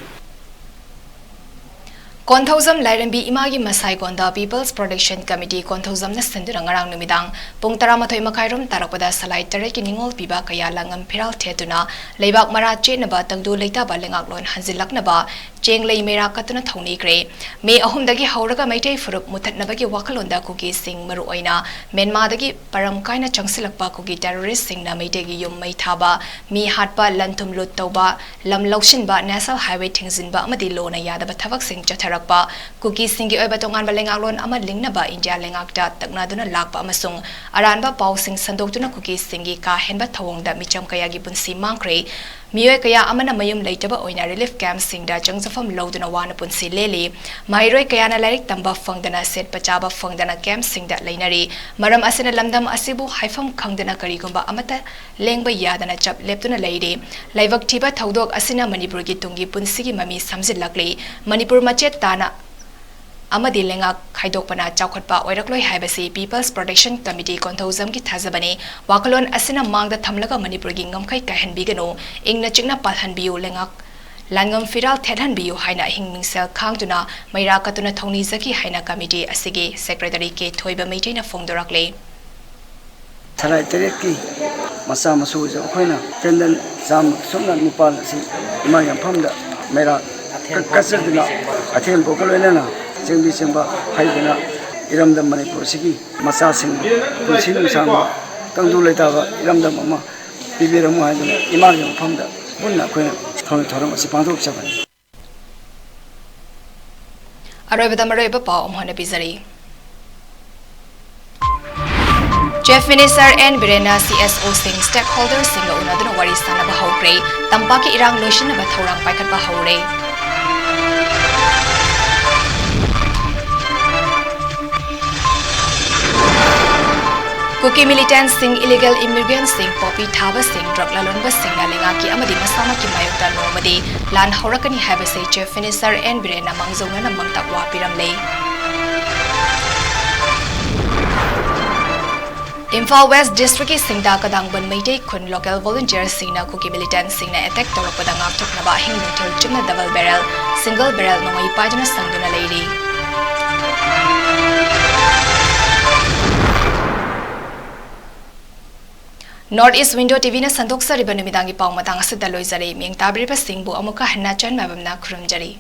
ꯀꯣꯟꯊꯧꯖꯝ ꯂꯥꯏꯔꯦꯝꯕꯤ ꯏꯃꯥꯒꯤ ꯃꯁꯥꯏꯒꯣꯟꯗ People's Protection Committee ꯀꯣꯟꯊꯧꯖꯝꯅ ꯁꯤꯟꯗꯨꯅ ꯉꯔꯥꯡ ꯅꯨꯃꯤꯗꯥꯡ ꯄꯨꯡ ꯇꯔꯥꯃꯥꯊꯣꯏ ꯃꯈꯥꯏꯔꯣꯝ ꯇꯥꯔꯛꯄꯗ ꯁꯂꯥꯏ ꯇꯔꯦꯠꯀꯤ ꯅꯤꯡꯉꯣꯜ ꯄꯤꯕ ꯀꯌꯥ ꯂꯪꯉꯝ ꯐꯤꯔꯥꯜ ꯊꯦꯠꯇꯨꯅ ꯂꯩꯕꯥꯛ ꯃꯔꯥ ꯆꯦꯠꯅꯕ ꯇꯪꯗꯨ ꯂꯩꯇꯥꯕ ꯂꯩꯉꯥꯛꯂꯣꯟ ꯍꯟꯖꯤꯜꯂꯛꯅꯕ ꯆꯦꯡ ꯂꯩ ꯃꯩꯔꯥ ꯀꯠꯇꯨꯅ ꯊꯧꯅꯤꯈ꯭ꯔꯦ꯫ ꯃꯦ ꯑꯍꯨꯝꯗꯒꯤ ꯍꯧꯔꯒ ꯃꯩꯇꯩ ꯐꯨꯔꯨꯞ ꯃꯨꯊꯠꯅꯕꯒꯤ ꯋꯥꯈꯜꯂꯣꯟꯗ ꯀꯨꯀꯤꯁꯤꯡ, ꯃꯔꯨꯑꯣꯏꯅ ꯃ꯭ꯌꯥꯟꯃꯥꯔꯗꯒꯤ ꯄꯔꯝ ꯀꯥꯏꯅ ꯆꯪꯁꯤꯜꯂꯛꯄ ꯀꯨꯀꯤ ꯇꯦꯔꯣꯔꯤꯁ꯭ꯠꯁꯤꯡꯅ ꯃꯩꯇꯩꯒꯤ ꯌꯨꯝ ꯃꯩ ꯊꯥꯕ, ꯃꯤ ꯍꯥꯠꯄ, ꯂꯟ ꯊꯨꯝ ꯂꯨꯠ ꯇꯧꯕ, ꯂꯝ ꯂꯧꯁꯤꯟꯕ, ꯅꯦꯁꯅꯦꯜ ꯍꯥꯏꯋꯦ ꯊꯤꯡꯖꯤꯟꯕ ꯑꯃꯗꯤ ꯂꯣꯅ ꯌꯥꯗꯕ ꯊꯕꯛꯁꯤꯡ ꯆꯠꯊꯔꯛꯄ, ꯀꯨꯀꯤꯁꯤꯡꯒꯤ ꯑꯣꯏꯕ ꯇꯣꯉꯥꯟꯕ ꯂꯩꯉꯥꯛꯂꯣꯟ ꯑꯃ ꯂꯤꯡꯅꯕ ꯏꯟꯗꯤꯌꯥ ꯂꯩꯉꯥꯛꯇ ꯇꯛꯅꯗꯨꯅ ꯂꯥꯛꯄ ꯑꯃꯁꯨꯡ ꯑꯔꯥꯟꯕ ꯄꯥꯎꯁꯤꯡ ꯁꯟꯗꯣꯛꯇꯨꯅ ꯀꯨꯀꯤꯁꯤꯡꯒꯤ ꯀꯥ ꯍꯦꯟꯕ ꯊꯧꯑꯣꯡꯗ ꯃꯤꯆꯝ ꯀꯌꯥꯒꯤ ꯄꯨꯟꯁꯤ ꯃꯥꯡꯈ꯭ꯔꯦ꯫ ꯃꯤꯑꯣꯏ ꯀꯌꯥ ꯑꯃꯅ ꯃꯌꯨꯝ ꯂꯩꯇꯕ ꯑꯣꯏꯅ ꯔꯤꯂꯤꯐ ꯀꯦꯝꯞꯁꯤꯡꯗ ꯆꯪꯖꯐꯝ ꯂꯧꯗꯨꯅ ꯋꯥꯅ ꯄꯨꯟꯁꯤ ꯂꯦꯜꯂꯤ꯫ ꯃꯍꯩꯔꯣꯏ ꯀꯌꯥꯅ ꯂꯥꯏꯔꯤꯛ ꯇꯝꯕ ꯐꯪꯗꯅ, ꯁꯦꯠꯄ ꯆꯥꯕ ꯐꯪꯗꯅ ꯀꯦꯝꯞꯁꯤꯡꯗ ꯂꯩꯅꯔꯤ꯫ ꯃꯔꯝ ꯑꯁꯤꯅ ꯂꯝꯗꯝ ꯑꯁꯤꯕꯨ ꯍꯥꯏꯐꯝ ꯈꯪꯗꯅ ꯀꯔꯤꯒꯨꯝꯕ ꯑꯃꯠꯇ ꯂꯦꯡꯕ ꯌꯥꯗꯅ ꯆꯞ ꯂꯦꯞꯇꯨꯅ ꯂꯩꯔꯤ꯫ ꯂꯥꯏꯕꯛ ꯊꯤꯕ ꯊꯧꯗꯣꯛ ꯑꯁꯤꯅ ꯃꯅꯤꯄꯨꯔꯒꯤ ꯇꯨꯡꯒꯤ ꯄꯨꯟꯁꯤꯒꯤ ꯃꯃꯤ ꯁꯝꯖꯤꯜꯂꯛꯂꯤ꯫ ꯃꯅꯤꯄꯨꯔ ꯃꯆꯦꯠ ꯇꯥꯅ ꯑꯃꯗꯤ ꯂꯩꯉꯥꯛ ꯈꯥꯏꯗꯣꯛꯄꯅ ꯆꯥꯎꯈꯠꯄ ꯑꯣꯏꯔꯛꯂꯣꯏ ꯍꯥꯏꯕꯁꯤ People's Protection Committee ꯀꯣꯟꯊꯧꯖꯝꯒꯤ ꯊꯥꯖꯕꯅꯤ꯫ ꯋꯥꯈꯜꯂꯣꯟ ꯑꯁꯤꯅ ꯃꯥꯡꯗ ꯊꯝꯂꯒ ꯃꯅꯤꯄꯨꯔꯒꯤ ꯉꯝꯈꯩ ꯀꯥꯏꯍꯟꯕꯤꯒꯅꯨ, ꯏꯪꯅ ꯆꯤꯛꯅ ꯄꯥꯜꯍꯟꯕꯤꯌꯨ, ꯂꯩꯉꯥꯛ ꯂꯥꯟꯉꯝ ꯐꯤꯔꯥꯜ ꯊꯦꯠꯍꯟꯕꯤꯌꯨ ꯍꯥꯏꯅ ꯑꯍꯤꯡ ꯃꯤꯡꯁꯦꯜ ꯈꯥꯡꯗꯨꯅ ꯃꯩꯔꯥ ꯀꯠꯇꯨꯅ ꯊꯧꯅꯤꯖꯈꯤ ꯍꯥꯏꯅ committee ꯑꯁꯤꯒꯤ secretary ꯀꯦ ꯊꯣꯏꯕ ꯃꯩꯇꯩꯅ ꯐꯣꯡꯗꯣꯔꯛꯂꯤ꯫ ꯁꯔꯥꯏ ꯇꯔꯦꯠꯀꯤ ꯃꯆꯥ ꯃꯁꯨꯁꯨ ꯑꯩꯈꯣꯏꯅ ꯇꯦꯟꯗꯟ ꯆꯥꯝꯃ ꯁꯨꯞꯅ ꯅꯤꯄꯥꯜ ꯑꯁꯤ ꯏꯃꯥ ꯌꯥꯝꯐꯝꯗ ꯃꯩꯔꯥ ꯀ-, ꯀꯠꯆꯗꯨꯅ ꯑꯊꯦꯟ ꯄꯣꯛꯀ ꯂꯣꯏꯅꯅ ꯆꯦꯡꯕꯤ ꯆꯦꯡꯕ ꯍꯩꯗꯨꯅ ꯏꯔꯝꯗꯝ ꯃꯅꯤꯄꯨꯔ ꯑꯁꯤꯒꯤ ꯃꯆꯥꯁꯤꯡ ꯄꯨꯟꯁꯤ ꯅꯨꯡꯁꯥꯡꯕ ꯇꯪꯗꯨ ꯂꯩꯇꯥꯕ ꯏꯔꯝꯗꯝ ꯑꯃ ꯄꯤꯕꯤꯔꯝꯃꯨ ꯍꯥꯏꯗꯨꯅ ꯏꯃꯥꯒꯤ ꯃꯐꯝꯗ ꯄꯨꯟꯅ ꯑꯩꯈꯣꯏꯅ ꯊꯧꯔꯝ, ꯊꯧꯔꯝ ꯑꯁꯤ ꯄꯥꯡꯊꯣꯛꯆꯕꯅꯤ꯫ ꯑꯔꯣꯏꯕꯗ ꯃꯔꯨꯑꯣꯏꯕ ꯄꯥꯎ ꯑꯃꯨꯛ ꯍꯟꯅ ꯄꯤꯖꯔꯤ꯫ Chief Minister ꯑꯦꯟ ꯕꯤꯔꯦꯟꯅ ꯁꯤ ꯑꯦꯁ ꯑꯣꯁꯤꯡ, stakeholderꯁꯤꯡꯒ ꯎꯅꯗꯨꯅ ꯋꯥꯔꯤ ꯁꯥꯅꯕ ꯍꯧꯈ꯭ꯔꯦ꯫ ꯇꯝꯄꯥꯛꯀꯤ ꯏꯔꯥꯡ ꯂꯣꯏꯁꯤꯟꯅꯕ ꯊꯧꯔꯥꯡ ꯄꯥꯏꯈꯠꯄ ꯍꯧꯔꯦ꯫ ꯀꯨꯀꯤ militantꯁꯤꯡ, illegal immigrantꯁꯤꯡ, poppy ꯊꯥꯕꯁꯤꯡ, drug ꯂꯂꯣꯟꯕꯁꯤꯡꯅ ꯂꯩꯉꯥꯛꯀꯤ ꯑꯃꯗꯤ ꯃꯁꯥꯃꯛꯀꯤ ꯃꯥꯌꯣꯛꯇ ꯅꯣꯡꯃꯗꯤ ꯂꯥꯟ ꯍꯧꯔꯛꯀꯅꯤ ꯍꯥꯏꯕꯁꯤ Chief Minister ꯑꯦꯟ ꯕꯤꯔꯦꯟꯅ ꯃꯥꯡꯖꯧꯅꯅ ꯃꯥꯡꯇꯥꯛ ꯋꯥ ꯄꯤꯔꯝꯂꯦ꯫ ꯏꯝꯐꯥꯜ West Districtꯀꯤ ꯁꯤꯡꯗꯥ ꯀꯗꯥꯡꯕꯟ ꯃꯩꯇꯩ ꯈꯨꯟ local volunteerꯁꯤꯡꯅ ꯀꯨꯀꯤ militantꯁꯤꯡꯅ attack ꯇꯧꯔꯛꯄꯗ ꯉꯥꯛꯊꯣꯛꯅꯕ ꯑꯍꯤꯡ ꯅꯨꯡꯊꯤꯜ ꯆꯨꯞꯅ double barrel, single barrel ꯅꯣꯡꯃꯩ ꯄꯥꯏꯗꯨꯅ ꯁꯪꯗꯨꯅ ꯂꯩꯔꯤ꯫ North East Window TVꯅ ꯁꯟꯗꯣꯛꯆꯔꯤꯕ ꯅꯨꯃꯤꯗꯥꯡꯒꯤ ꯄꯥꯎ ꯃꯇꯥꯡ ꯑꯁꯤꯗ ꯂꯣꯏꯖꯔꯦ꯫ ꯃꯤꯡ ꯇꯥꯕꯤꯔꯤꯕꯁꯤꯡꯕꯨ ꯑꯃꯨꯛꯀ ꯍꯟꯅ ꯆꯟ ꯃꯥꯏꯕꯝꯅ ꯈꯨꯔꯨꯝꯖꯔꯤ꯫